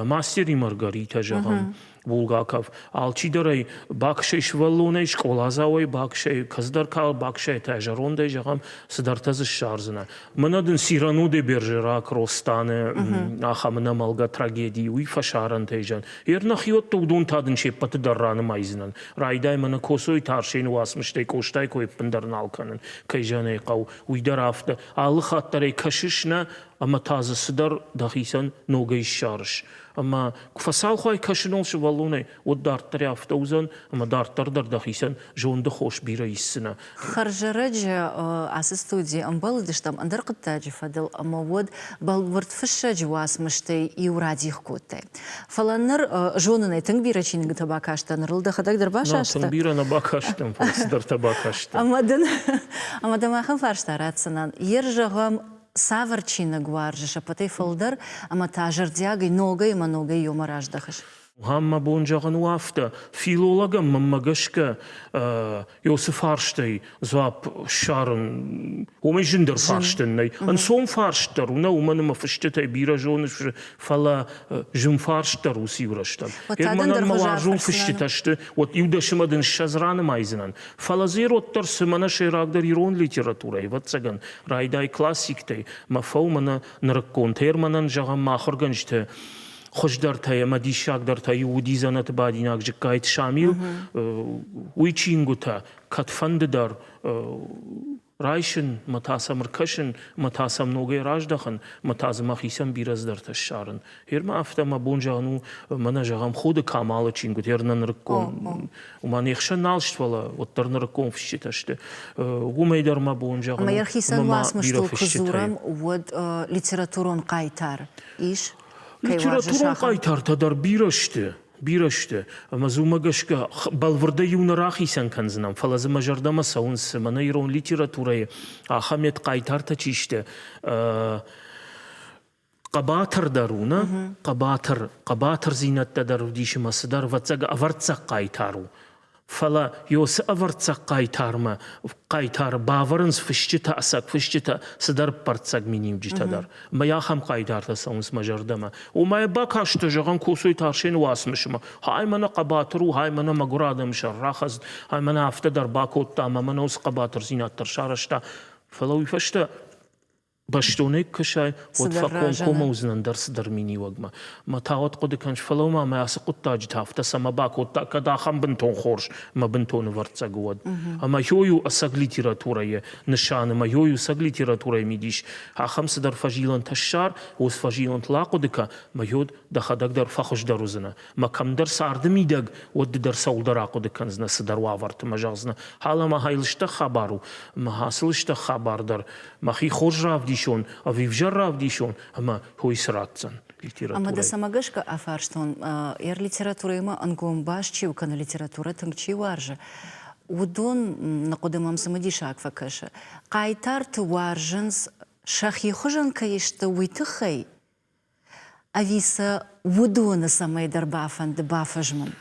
«Мастер и Маргарита», зӕгъӕм, Булгаков. Алчидӕр ӕй бакӕсай сывӕллонӕй, скъоладзауӕй бакӕсай, кӕцыдӕр кал бакӕсай та зӕрондӕй, зӕгъӕм, цыдӕртӕ дзы ссардзынӕ. Мӕнӕ дын Сирано де Бержерак Ростаны ахӕм ӕнӕмӕлгӕ трагеди, уый фӕсарӕнтӕй зӕн. Ер нӕхиуӕттӕ уыдон та дын се ппӕты дӕр ранымайдзынӕн. Райдай мӕнӕ Косойы Арсены уацмыстӕй Къостайы кой ӕппындӕр нал кӕнын, кӕй зӕгъын ӕй хъӕуы, уый дӕр афтӕ. Алы хатт дӕр ӕй кӕсыс нӕ, ӕмӕ та дзы цыдӕр дӕхицӕн ногӕй ссарыс. Ӕмӕ куы фӕцалхуай кӕсыныл сывӕллонӕй, уӕд дарддӕр афтӕ уыдзӕн, ӕмӕ дарддӕр дӕр дӕхицӕн зонды хос бирӕ исдзынӕ. Хӕрзӕрӕджы ацы студийы ӕмбӕлыдыстӕм ӕндӕр хъуыддаджы фӕдыл ӕмӕ уӕд бӕлвырд фыссӕджы уацмыстӕй иу радих кодтай. Фӕлӕ ныр зонынӕй тынг бирӕ чингуытӕ бакастӕ, ныр ыл дӕхӕдӕг дӕр басастӕ. Тынг бирӕ нӕ бакастӕн, фӕлӕ цыдӕртӕ бакастӕн. Ӕмӕ дын ӕмӕ дӕм ахӕм фарста ратдзынӕн. Ер зӕгъӕм, цавӕр чиныг уарзыс ӕппӕтӕй фылдӕр ӕмӕ та зӕрдиагӕй ногӕй ӕмӕ ногӕй иумӕ раздӕхыс? Ам мӕ бон зӕгъын у афтӕ, филологӕн мӕнмӕ гӕсгӕ цы фарстӕй дзуапп ссарын, уымӕй зындӕр фарст ын нӕй. Ӕнцон фарст дӕр у, нӕ, уымӕн ӕмӕ фыстытӕй бирӕ зоныс, фӕлӕ зын фарст дӕр у циу рӕстӕг. Мӕнӕн мӕ уарзон фысджытӕ сты, уӕд иу дӕсымӕ дын 20 ранымайдзынӕн. Фӕлӕ дзы уӕддӕр цы мӕнӕ сӕйрагдӕр ирон литературӕ, ӕвӕццӕгӕн, райдай классиктӕй, мӕ фӕу мӕнӕ нырыккон термӕнӕн, зӕгъӕм, мӕ ахуыргӕнджыты хуыздӕртӕй ӕмӕ диссагдӕртӕй иу уыди дзӕнӕты бадинаг Джыккайты Шамил. Уый чингуытӕ кӕдфӕнды дӕр райсын, мӕ та сӕм ӕркӕсын, мӕ та сӕм ногӕй раздӕхын, мӕ та дзы мӕхицӕн бирӕ цыдӕртӕ ссарын. Гъер ма афтӕ мӕ бон зӕгъын у, мӕнӕ зӕгъӕм, Ходы Камалы чингуытӕ нӕ нырыккон, уымӕн не хсӕн нал сты, фӕлӕ уӕддӕр нырыккон фысджытӕ сты. Уымӕй дӕр мӕ бон зӕгъын у, ӕмӕ хицӕн уацмыстыл куы дзурӕм, уӕд литературон хъайтар ис? Литературон хъайтартӕ дӕр бирӕ сты, бирӕ сты. Ӕмӕ дзы уымӕ гӕсгӕ бӕлвырдӕй иу нӕ рахицӕн кӕндзынӕн, фӕлӕ дзы мӕ зӕрдӕмӕ цӕуынц, мӕнӕ ирон литературӕйы ахӕм хъайтартӕ чи сты, хъӕбатыр дӕр у, нӕ? Хъӕбатыр, хъӕбатырдзинӕдтӕ дӕр ӕвдисы мӕ цыдӕр ӕвӕццӕг ӕвӕрццаг хъайтар у. Фӕлӕ Иосы ӕвӕрццаг хъайтармӕ хъайтары бавӕрынц фысджытӕ, ӕцӕг фысджытӕ, цыдӕр ӕппӕрццаг миниуджытӕ дӕр. Мӕ ахӕм хъайтартӕ цӕуынц мӕ зӕрдӕмӕ. Ома бакастӕ, зӕгъӕм, Коцойты Арсены уацмысмӕ, хай мӕнӕ хъӕбатыр у, хай мӕнӕ мӕгуыр адӕмы сӕр рахӕцыд, хай мӕнӕ афтӕ дӕр бакодта ӕмӕ мӕнӕ уыцы хъӕбатырдзинад дӕр сарӕзта. Фӕлӕ уый фӕстӕ бӕстонӕй куы кӕсай, уӕд фӕкомкоммӕ уыдзынӕн ӕндӕр цыдӕр миниуӕгмӕ. Мӕ та уӕд хъуыды кӕныс, фӕлӕ ма мӕ ацы хъуыддаджы та афтӕ цӕмӕ бакодта, кӕд ахӕм бынтон хорз ӕмӕ бынтон ӕвӕрццаг уӕд. Ӕмӕ ёй у ӕцӕг литературӕйы нысан, ӕмӕ ёй у ӕцӕг литературӕйы мидис. Ахӕм цыдӕр фӕзилӕнтӕ ссар, уыцы фӕзилӕнтыл ахъуыды кӕ, ӕмӕ ёд дӕхӕдӕг дӕр фӕхуыздӕр уыдзынӕ. Мӕ кӕмдӕр царды мидӕг, уӕд ды дӕр цӕуылдӕр ахъуыды кӕндзынӕ цыдӕр уавӕрты мӕ зӕгъдзынӕ, хал ӕмӕ хай лыстӕг хабар у, ӕмӕ ацы лыстӕг хабар дӕр мӕхи хорз равдисон ӕви ӕвзӕр равдисон, ӕмӕ хой цы ратдзӕн литературӕйы. Ӕмӕ дӕ цӕмӕ гӕсгӕ афарстон, йӕ литературӕимӕ ӕнгом баст чи у, кӕнӕ литературӕ тынг чи уарзы, уыдон хъуыды мӕм цымыдисаг фӕкӕсы. Хъайтарты уарзынц сӕхи хуызӕн кӕй сты, уый тыххӕй Ӕви сӕ уыдоны цӕмӕйдӕр бафӕнды бафӕзмын?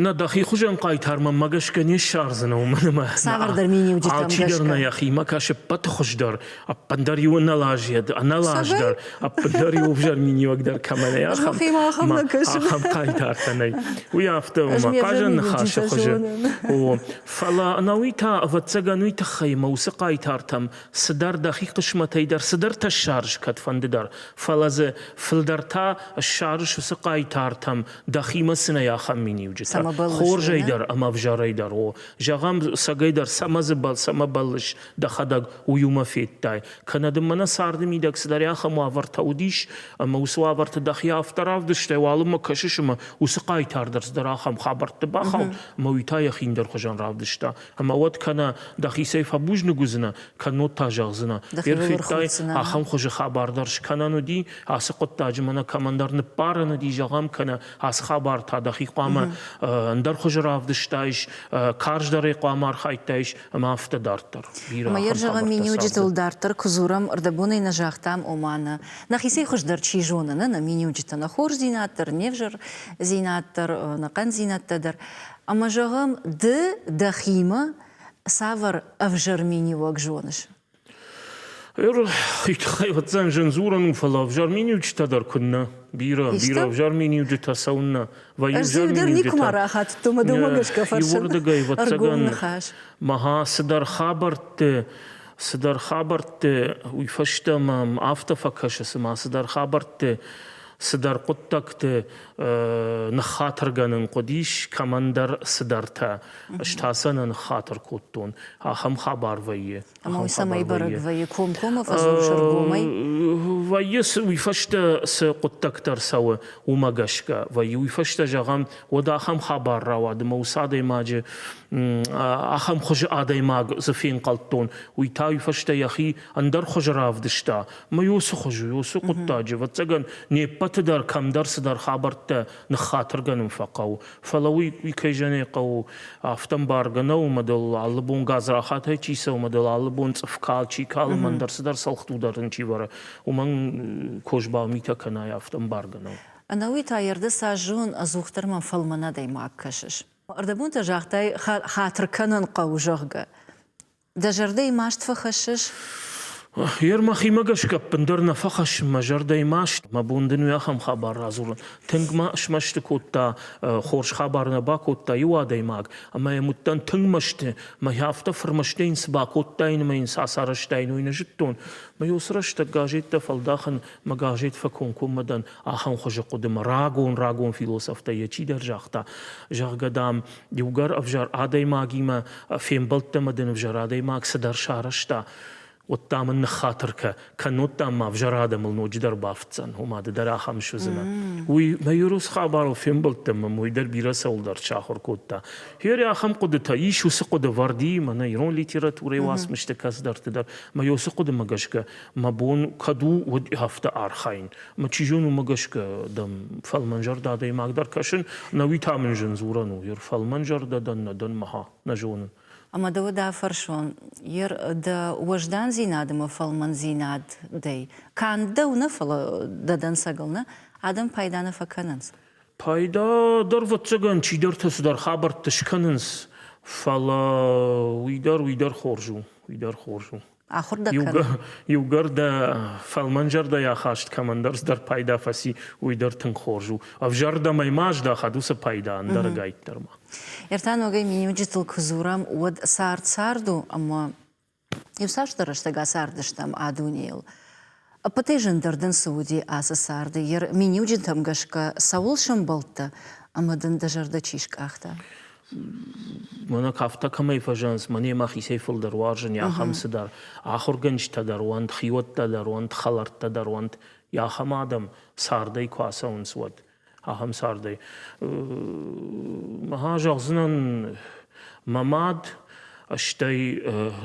Нӕ, дӕхи хуызӕн хъайтар мӕнмӕ гӕсгӕ не ссардзынӕ, уымӕн ӕмӕ Цавӕрдӕр миниуджытӕм алчидӕр гӕсгӕ. нӕ йӕхимӕ кӕсы ӕппӕты хуыздӕр, ӕппындӕр иу ӕнӕлазйӕд, ӕнӕлаз дӕр, ӕппындӕр иу ӕвзӕр миниуӕг дӕр кӕмӕ нӕй, Ӕз мӕхимӕ ахӕм нӕ кӕсын. ахӕм хъайтартӕ нӕй. Уый афтӕ Ӕз ома ме взӕр хъазӕн ныхасы миниуджытӕ хуызы. зонын. О, фӕлӕ ӕнӕуый та, ӕвӕццӕгӕн, уый тыххӕй ӕмӕ уыцы хъайтартӕм цыдӕр дӕхи хъысмӕтӕй дӕр цыдӕртӕ ссарыс кӕдфӕнды дӕр, фӕлӕ дзы фылдӕр та ссарыс уыцы хъайтартӕм дӕхимӕ цы нӕй, ахӕм миниуджытӕ. Цӕмӕ бӕллыс, Хорзӕй нӕ? дӕр ӕмӕ ӕвзӕрӕй дӕр, о. Зӕгъӕм, цӕгӕй дӕр цӕмӕ дзы цӕмӕ бӕллыс дӕхӕдӕг, уый уымӕ федтай. Кӕнӕ дын мӕнӕ царды мидӕг цыдӕр ахӕм уавӕртӕ уыдис, ӕмӕ уыцы уавӕрты дӕхи афтӕ равдыстай, уалынмӕ кӕсыс ӕмӕ уыцы хъайтар дӕр цыдӕр ахӕм хабӕртты бахауд, ӕмӕ уый та йӕхи ӕндӕр хуызӕн равдыста. Ӕмӕ уӕд кӕнӕ дӕхицӕй фӕбузныг уыдзынӕ, кӕннод та зӕгъдзынӕ, Дӕхиуыл федтай, ӕрхуддзынӕ. ахӕм хуызы хабар дӕр скӕнӕн уыди, ацы хъуыддаджы мӕнӕ кӕмӕндӕр ныппарӕн уыди, зӕгъӕм, кӕнӕ ацы хабар та дӕхи хъуамӕ. ӕндӕр хуызы равдыстаис, карздӕрӕй хъуамӕ архайдтаис ӕмӕ афтӕ дарддӕр. Бирӕ Ӕмӕ йӕ зӕгъӕм, миниуджытыл дарддӕр куы дзурӕм, ӕрдӕбонӕй нӕ загътам, ома нӕ нӕхицӕй хуыздӕр чи зоны, нӕ нӕ миниуджытӕ, нӕ хорздзинад дӕр, не взӕрдзинад дӕр, нӕ хъӕндзинӕдтӕ дӕр. Ӕмӕ зӕгъӕм, ды дӕхимӕ цавӕр ӕвзӕр миниуӕг зоныс? Уый тыххӕй уыдзӕн зын дзурӕн у, фӕлӕ ӕвзӕр миниуджытӕ дӕр куыннӕ. Бирӕ, бирӕ ӕвзӕр миниуджытӕ цӕуыннӕ вӕййы. Ӕз иу дӕр никуыма рахатыдтон, мӕ дӕумӕ гӕсгӕ фӕрсын. Иуырдыгӕй, ӕргом ныхас. Мӕ цыдӕр хабӕртты, цыдӕр хабӕртты уый фӕстӕ мӕм афтӕ фӕкӕсы, цыма цыдӕр хабӕртты, цыдӕр хъуыддӕгты ныххатыргӕнын хъуыдис кӕмӕндӕр цыдӕртӕ. Ӕз та сӕ нӕ ныххатыр кодтон. Ахӕм хабар вӕййы. Ӕмӕ уый цӕмӕй бӕрӕг вӕййы? Комкоммӕ фӕдзурыс ӕргомӕй? Вӕййы, уый фӕстӕ цы хъуыддӕгтӕ ӕрцӕуы, уымӕ гӕсгӕ. Вӕййы уый фӕстӕ, зӕгъӕм, уӕд ахӕм хабар рауад, ӕмӕ уыцы адӕймаджы ахӕм хуызы адӕймаг дзы фенхъӕлдтон, уый та уый фӕстӕ йӕхи ӕндӕр хуызы равдыста. Мӕ уыцы хуызы, уыцы хъуыддаджы, ӕвӕццӕгӕн, не ппӕты дӕр кӕмдӕр цыдӕр хабӕрттӕ ныххатыргӕнын фӕхъӕуы. Фӕлӕ уый, уый кӕй зӕгъын ӕй хъӕуы, афтӕ ӕмбаргӕ нӕу, ӕмӕ дыл алы бон гадзрахатӕй чи цӕуы, ӕмӕ дыл алы бон цъыф кал чи калы, ӕмӕ ӕндӕр цыдӕр цӕлхдур дӕр ын чи вӕры, уымӕн козбау митӕ кӕнай, афтӕ ӕмбаргӕ нӕу. Ӕнӕуи та йӕ цас зон, ӕдзухдӕр мӕм фӕлмӕн адӕймаг кӕсыс. Ӕрдӕбонтӕ загътай, хатыр кӕнын хъӕуы, зӕгъгӕ. Дӕ зӕрдӕйы маст фӕхӕссыс? Ер мӕхимӕ гӕсгӕ ӕппындӕр нӕ фӕхӕссын мӕ зӕрдӕйы маст. Мӕ бон дын уый ахӕм хабар радзурын. Тынг мӕ смӕсты кодта, хорз хабар нӕ бакодта иу адӕймаг, ӕмӕ йӕм уыдтӕн тынг мӕсты. Мӕ афтӕ фырмӕстӕй йын цы бакодтаин ӕмӕ йын цы ацарӕзтаин, уый нӕ зыдтон. Мӕ уыцы рӕстӕг газеттӕ фӕлдахын, мӕ газет фӕкомкоммӕ дӕн ахӕм хуызы хъуыдымӕ. Рагон-рагон философтӕй йӕ чидӕр загъта, зӕгъгӕ, дам, иугӕр ӕвзӕр адӕймагимӕ фембӕлдтӕ ӕмӕ дын ӕвзӕр адӕймаг цыдӕр сарӕзта, уӕд дам ын ныххатыр кӕ, кӕннод дам ма ӕвзӕр адӕмыл ноджыдӕр бафтдзӕн, ома ды дӕр ахӕм суыдзынӕ. Уый мӕ Юрус хабарыл фембӕлдтӕн мӕм уый дӕр бирӕ цӕуылдӕр сахуыр кодта. Гъер ахӕм хъуыдытӕ ис уыцы хъуыды вӕрди, мӕнӕ ирон литературӕйы уацмысты кӕцыдӕрты дӕр. Мӕ уыцы хъуыдымӕ гӕсгӕ мӕ бон кӕд у, уӕд афтӕ архайын. Мӕ чи зоны, уымӕ гӕсгӕ дӕм фӕлмӕнзӕрдӕ адӕймаг дӕр кӕсын, нӕуи та мын зын дзурӕн у. Ер фӕлмӕнзӕрдӕ дӕн, нӕ дӕн, мӕ нӕ зонын. Ӕмӕ дӕ уӕд афӕрсон, ер дӕ уӕздандзинад ӕмӕ фӕлмӕндзинадӕй канд дӕу нӕ, фӕлӕ дӕ дӕнцӕгыл нӕ, адӕм пайда нӕ фӕкӕнынц? Пайда дӕр, ӕвӕццӕгӕн, чидӕртӕ цыдӕр хабӕрттӕ скӕнынц, фӕлӕ уый дӕр, уый дӕр хорз у, уый дӕр хорз у. Ахуыр дӕ кӕны. Иугӕр дӕ фӕлмӕнзӕрдӕйы ахаст кӕмӕндӕр цыдӕр пайда фӕци, уый дӕр тынг хорз у. Ӕвзӕрдӕмӕй ма аздӕхӕд уыцы пайда ӕндӕр ӕгайтдӕр ма. Ӕртӕ ногӕй миниуджытыл куы дзурӕм, уӕд цард цард у, ӕмӕ иуцасдӕр рӕстӕг ацардыстӕм а дунейыл. Ӕппӕтӕй зындӕр дын цы уыди ацы царды, йӕ миниуджытӕм гӕсгӕ цӕуыл сӕмбӕлдтӕ ӕмӕ дын дӕ зӕрдӕ чи скъахта? Мӕнӕ кафтӕ кӕмӕй фӕзӕнынц, мӕнӕ мӕхицӕй фылдӕр уарзын, ахӕм цыдӕр. Ахуыргӕнджытӕ дӕр уӕнт, хиуӕттӕ дӕр уӕнт, хӕлӕрттӕ дӕр уӕнт. Ахӕм адӕм цардӕй куы ацӕуынц, уӕд ахӕм цардӕй. Мӕ зӕгъдзынӕн, мӕ мад, стӕй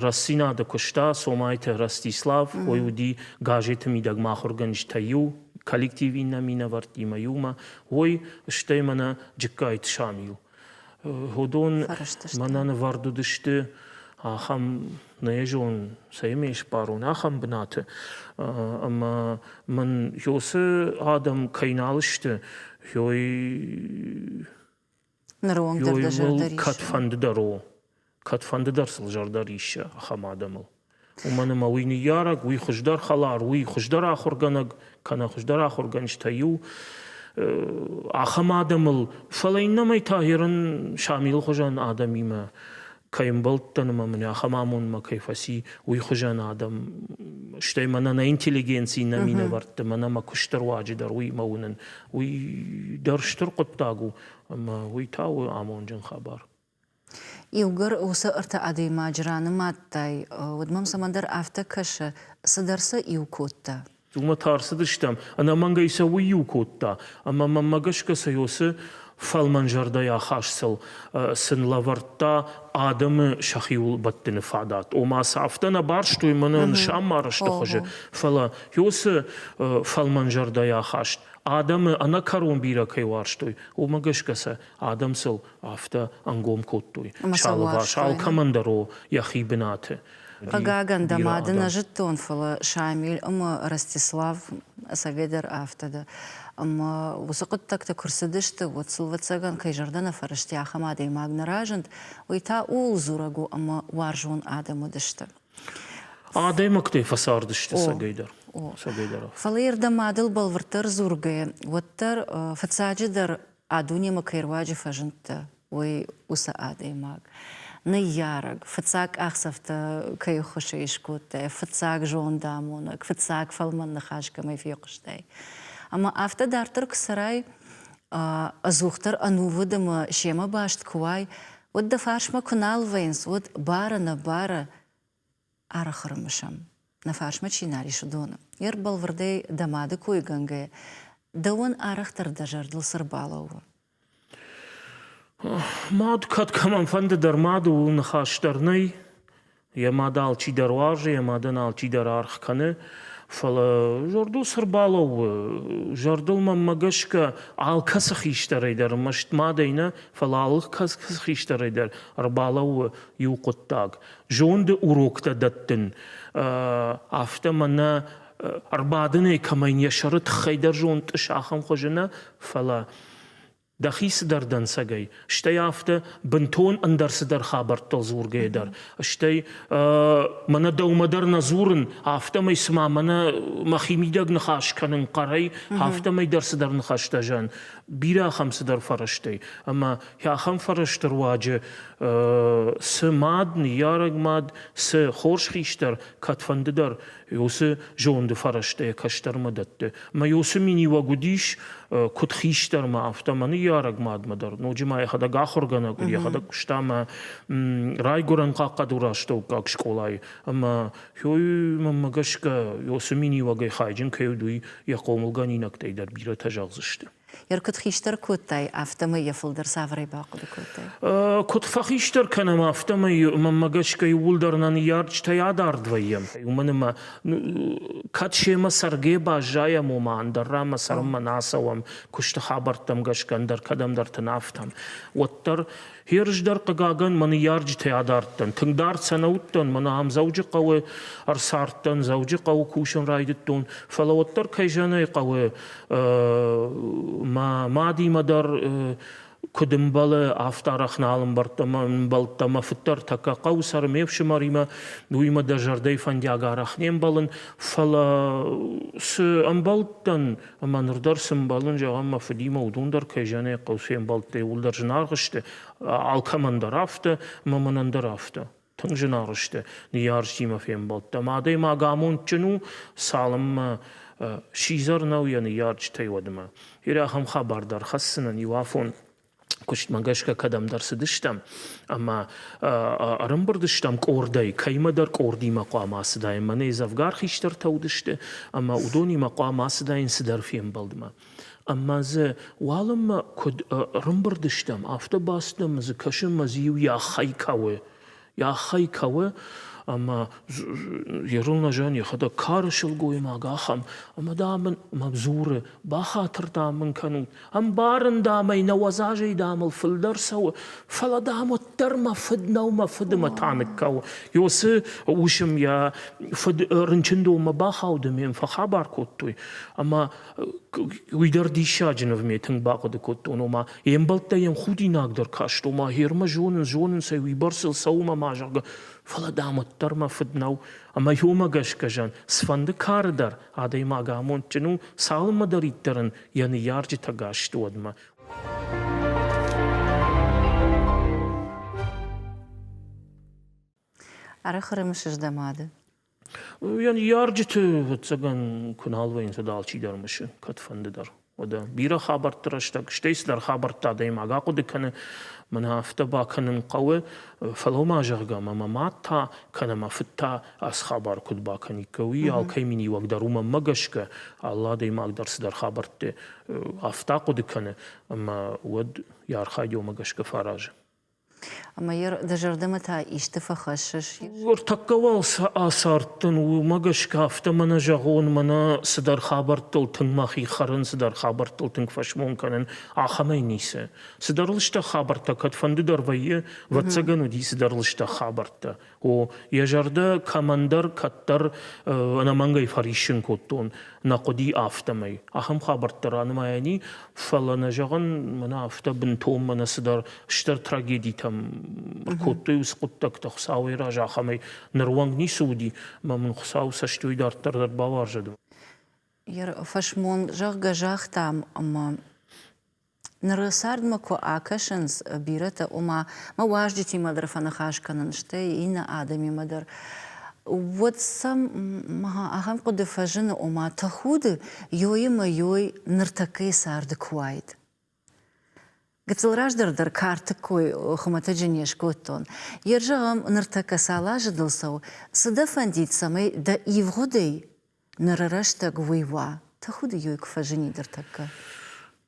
Рӕстдзинады куыста Цомайты Ростислав, уый уыди газеты мидӕг мӕ ахуыргӕнджытӕй иу, коллектив иннӕ минӕвӕрттимӕ иумӕ, уый, стӕй мӕнӕ Джыккайты Шамил. Уыдон мӕнӕ нывӕрд уыдысты ахӕм, нӕ зон, цӕмӕй сбарон, ахӕм бынаты. Ӕмӕ мын уыцы адӕм кӕй нал сты, уый Ныры онг дӕр дӕ зӕрдӕ риссы. Кӕдфӕнды дӕр у. Кӕдфӕнды дӕр сыл зӕрдӕ риссы ахӕм адӕмыл. Уымӕн ӕмӕ уый ныййарӕг, уый хуыздӕр хӕлар, уый хуыздӕр ахуыргӕнӕг, кӕнӕ хуыздӕр ахуыргӕнджытӕ иу ахӕм адӕмыл, фӕлӕ иннӕмӕй та ерын Шамилы хуызӕн адӕмимӕ кӕй ӕмбӕлдтӕн ӕмӕ мын ахӕм амондмӕ кӕй фӕци, уый хуызӕн адӕм, стӕй мӕнӕ нӕ интеллигенцийы нӕ минӕвӕртты, мӕнӕ мӕ куысты руаджы дӕр уыимӕ уынын, уый дӕр стыр хъуыддаг у ӕмӕ уый та у амонджын хабар. Иугӕр уыцы ӕртӕ адӕймаджы ранымадтай, уӕд мӕм цӕмӕндӕр афтӕ кӕсы, цыдӕр сӕ иу кодта. Уымӕ та ӕрцыдыстӕм, ӕнӕмӕнгӕй сӕ уый иу кодта. Ӕмӕ мӕнмӕ гӕсгӕ сӕ уыцы Фӕлмӕнзӕрдӕйы ахаст сыл сын лӕвӕрдта адӕмы сӕхиуыл бӕттыны фадат. Ома сӕ афтӕ нӕ барстой мӕнӕ нысанмарӕзты хуызы, фӕлӕ уыцы фӕлмӕнзӕрдӕйы ахаст адӕмы ӕнӕкӕрон бирӕ кӕй уарзтой, уымӕ гӕсгӕ сӕ адӕм сыл афтӕ ӕнгом кодтой. Сӕ алыварс алкӕмӕн дӕр у йӕхи бынаты. Хъыгагӕн, дӕ мады нӕ зыдтон, фӕлӕ Шамил ӕмӕ Ростислав цӕведӕр афтӕ дӕ. Ӕмӕ уыцы хъуыддӕгтӕ куы рцыдысты, уӕд сыл, ӕвӕццӕгӕн, кӕй зӕрдӕ нӕ фӕрысти, ахӕм адӕймаг нӕ разынд. Уый та ууыл дзурӕг у, ӕмӕ уарзон адӕм уыдысты. Адӕймӕгтӕй фӕцардысты цӕгӕйдӕр. Фӕлӕ йе рдӕм мадыл бӕлвырддӕр дзургӕйӕ, уӕддӕр фыццаджыдӕр а дунемӕ кӕй руаджы фӕзындтӕ, уый уыцы адӕймаг. Ныййарӕг, фыццаг къахдзӕфтӕ кӕй ӕххуысӕй скодтай, фыццаг зондамонӕг, фыццаг фӕлмӕн ныхас кӕмӕй фехъуыстай. Ӕмӕ афтӕ дарддӕр куы цӕрай, ӕдзухдӕр ӕнувыд ӕмӕ семӕ баст куы уай, уӕд дӕ фарсмӕ куы нал вӕййынц, уӕд бары-нӕбары арӕх ӕрымысӕм, нӕ фарсмӕ чи нал ис, уыдоны. Йе рбӕлвырдӕй дӕ мады койгӕнгӕйӕ, дӕуӕн арӕхдӕр дӕ зӕрдыл цы рбалӕууы? Мад кӕд кӕмӕнфӕнды дӕр мад ууыл ныхас дӕр нӕй. Йӕ мад алчидӕр уарзы, йӕ мадӕн алчидӕр аргъ кӕны. Фӕлӕ зӕрдыл цы рбалӕууы, зӕрдыл мӕнмӕ гӕсгӕ алкӕцы хистӕрӕй дӕр, ӕрмӕст мадӕй нӕ, фӕлӕ алкӕцы хистӕрӕй дӕр ӕрбалӕууы иу хъуыддаг. Зонды уроктӕ дӕттын, афтӕ мӕнӕ ӕрбадынӕй кӕмӕн йӕ сӕры тыххӕй дӕр зонд тъыс ахӕм хуызы нӕ, фӕлӕ дӕхи цыдӕр дӕнцӕгӕй, стӕй афтӕ бынтон ӕндӕр цыдӕр хабӕрттыл дзургӕйӕ дӕр, стӕй мӕнӕ дӕумӕ дӕр нӕ дзурын, афтӕмӕй цыма мӕнӕ мӕхимидӕг ныхас кӕнын хъӕрӕй, афтӕмӕй дӕр цыдӕр ныхӕстӕ зӕн, бирӕ ахӕм цыдӕр фӕрӕзтӕй. Ӕмӕ ахӕм фӕрӕзты руаджы цы мад, ныййарӕг мад, цы хорз хистӕр, кӕдфӕнды дӕр уыцы зонды фӕрӕзтӕ йӕ кӕстӕрмӕ дӕтты. Мӕ уыцы миниуӕг уыдис куыд хистӕрмӕ, афтӕ мӕ ныййарӕг мадмӕ дӕр. Ноджы ма йӕхӕдӕг ахуыргӕнӕг уыд, йӕхӕдӕг куыста мӕ райгуырӕн Хъахъхъӕдуры астӕуккаг скъолайы. Ӕмӕ мӕнмӕ гӕсгӕ, уыцы миниуӕгӕй хайджын кӕй уыд, уый йӕ хъомылгӕнинӕгтӕй дӕр бирӕтӕ зӕгъдзысты. Йер куыд хистӕр кодтай, афтӕмӕй йӕ фылдӕр цавӕрӕй бахъуыды кодтай? Куыд фӕхистӕр кӕнӕм, афтӕмӕй мӕнмӕ гӕсгӕ иууылдӕр нӕ ныййарджытӕй адард вӕййӕм. Уымӕн ӕмӕ кӕд семӕ цӕргӕ баззайӕм, ома ӕндӕр ранмӕ цӕрынмӕ нӕ ацӕуӕм, куысты хабӕрттӕм гӕсгӕ ӕндӕр кӕдӕмдӕрты нӕ афтӕм, уӕддӕр Ерыс дӕр, хъыгагӕн, мӕ ныййарджытӕй адард дӕн. Тынг дард сӕ нӕ уыдтӕн, мӕнӕ ам Дзӕуджыхъӕуы ӕрцардтӕн, Дзӕуджыхъӕуы кусын райдыдтон, фӕлӕ уӕддӕр, кӕй зӕгъын ӕй хъӕуы, мӕ мадимӕ дӕр куыд ӕмбӕлы, афтӕ арӕх нал ӕмбӕлдтӕн, мӕ фыд дӕр тӕккӕ хъӕуы цӕры ме фсымӕримӕ, уыимӕ дӕ зӕрдӕйы фӕндиаг арӕх не мбӕлын, фӕлӕ цы ӕмбӕлдтӕн, Ӕмӕ ныр дӕр цы мбӕлын, зӕгъӕм, мӕ фыдимӕ, уыдон дӕр кӕй зӕгъын хъӕуы фембӕлдтӕ иууылдӕр зынаргъ сты, алкӕмӕн дӕр афтӕ, ӕмӕ мӕнӕн дӕр афтӕ. Тынг зынаргъ сты ныййарджытимӕ фембӕлдтӕ. Ӕмӕ адӕймаг амондджын у, цалынмӕ сидзӕр нӕу йӕ ныййарджытӕй, уӕдмӕ. Бирӕ ахӕм хабар дӕр хӕсдзынӕн иу афон куыстмӕ гӕсгӕ кӕдӕмдӕр цыдыстӕм ӕмӕ ӕрӕмбырд стӕм къордӕй, кӕимӕдӕр къордимӕ хъуамӕ ацыдаин. Мӕнӕй дзӕвгар хистӕртӕ уыдысты ӕмӕ уыдонимӕ хъуамӕ ацыдаин цыдӕр фембӕлдмӕ. Ӕмӕ дзы уалынмӕ куыд ӕрӕмбырд стӕм, афтӕ бацыдтӕн ӕмӕ дзы кӕсын ӕмӕ дзы иу йӕххӕй кӕуы. Йӕххӕй кӕуы ӕмӕ Ерылназӕн йӕхӕдӕг кары сылгоймаг ахӕм, ӕмӕ дам ын мӕ дзуры, бахатыр дам мын кӕнут, ӕмбарын дам ӕй, 90 азӕй дам ыл фылдӕр цӕуы, фӕлӕ дам уӕддӕр мӕ фыд нӕу, мӕ фыды мӕ та ныккӕуы. Ёсы усым йӕ фыд рынчындонмӕ бахауд ӕмӕ йын фӕхабар кодтой, ӕмӕ уый дӕр диссаджы нывмӕ тынг бахъуыды кодтон, ома йе мбӕлттӕ йӕм худинаг дӕр каст, ома гъермӕ зонынц, зонынц ӕй, уыйбӕрц ыл цӕуы мӕ ма, зӕгъгӕ, фӕлӕ, дам, уӕддӕр мӕ фыд нӕу. Ӕмӕ уымӕ гӕсгӕ зӕн, цыфӕнды кары дӕр адӕймаг амондджын у, цалынмӕдӕриддӕр ын йӕ ныййарджытӕ гас сты, уӕдмӕ. Арӕх ӕрымысыс дӕ мады? Йӕ ныййарджыты, ӕвӕццӕгӕн, куы нал вӕййынц, уӕд алчидӕр мысы, кӕдфӕнды дӕр. Уӕдӕ бирӕ хабӕртты рӕстӕг, стӕй цыдӕр хабӕрттӕ адӕймаг ахъуыды кӕны, мӕнӕ афтӕ бакӕнын хъӕуы, фӕлӕ ма зӕгъгӕ, мӕ мӕ мад та кӕнӕ мӕ фыд та ацы хабар куыд бакӕниккой, уый алкӕй миниуӕг дӕр уымӕ гӕсгӕ алы адӕймаг дӕр цыдӕр хабӕртты афтӕ ахъуыды кӕны, ӕмӕ уӕд йӕ архайд уымӕ гӕсгӕ фӕаразы. Ӕмӕ дӕ зӕрдӕмӕ та исты фӕхӕссыс? Ӕртӕккӕ уал цы ацардтӕн, уымӕ гӕсгӕ афтӕ мӕнӕ зӕгъон, мӕнӕ цыдӕр хабӕрттыл тынг мӕхи хӕрын, цыдӕр хабӕрттыл тынг фӕсмон кӕнын, ахӕмӕй ницы. Цыдӕр лыстӕг хабӕрттӕ кӕдфӕнды дӕр вӕййы, ӕвӕццӕгӕн уыди цыдӕр лыстӕг хабӕрттӕ. О, йӕ зӕрдӕ кӕмӕндӕр кӕддӕр ӕнӕмӕнгӕй фӕриссын кодтон, нӕ хъуыди афтӕмӕй. Ахӕм хабӕрттӕ ранымайӕн и, фӕлӕ нӕ зӕгъын, мӕнӕ афтӕ бынтон мӕнӕ цыдӕр стыр трагедитӕм кодтой уыцы хъуыддӕгтӕ Хуыцауӕй раз ахӕмӕй нырвонг ницы уыди, ӕмӕ мын Хуыцау цӕстӕй дарддӕр дӕр бауарзӕд. Фӕсмон, зӕгъгӕ, загътам, ӕмӕ Ныры цардмӕ куы акӕсынц бирӕтӕ, ома мӕ уазджытимӕ дӕр фӕныхас кӕнын, стӕй иннӕ адӕмимӕ дӕр, уӕд сӕм ахӕм хъуыды фӕзыны, ома тӕхуды ёй ӕмӕ ёй ныртӕккӕйы царды куы уаид. Гыццыл раздӕр дӕр кӕрты кой хуымӕтӕджы не скодтон. Йе зӕгъӕм, ныртӕккӕ цал азы дыл цӕуы, цы дӕ фӕндид, цӕмӕй дӕ ивгъуыдӕй Ныры рӕстӕг уый уа, тӕхуды-иу куы фӕзынид ӕртӕккӕ.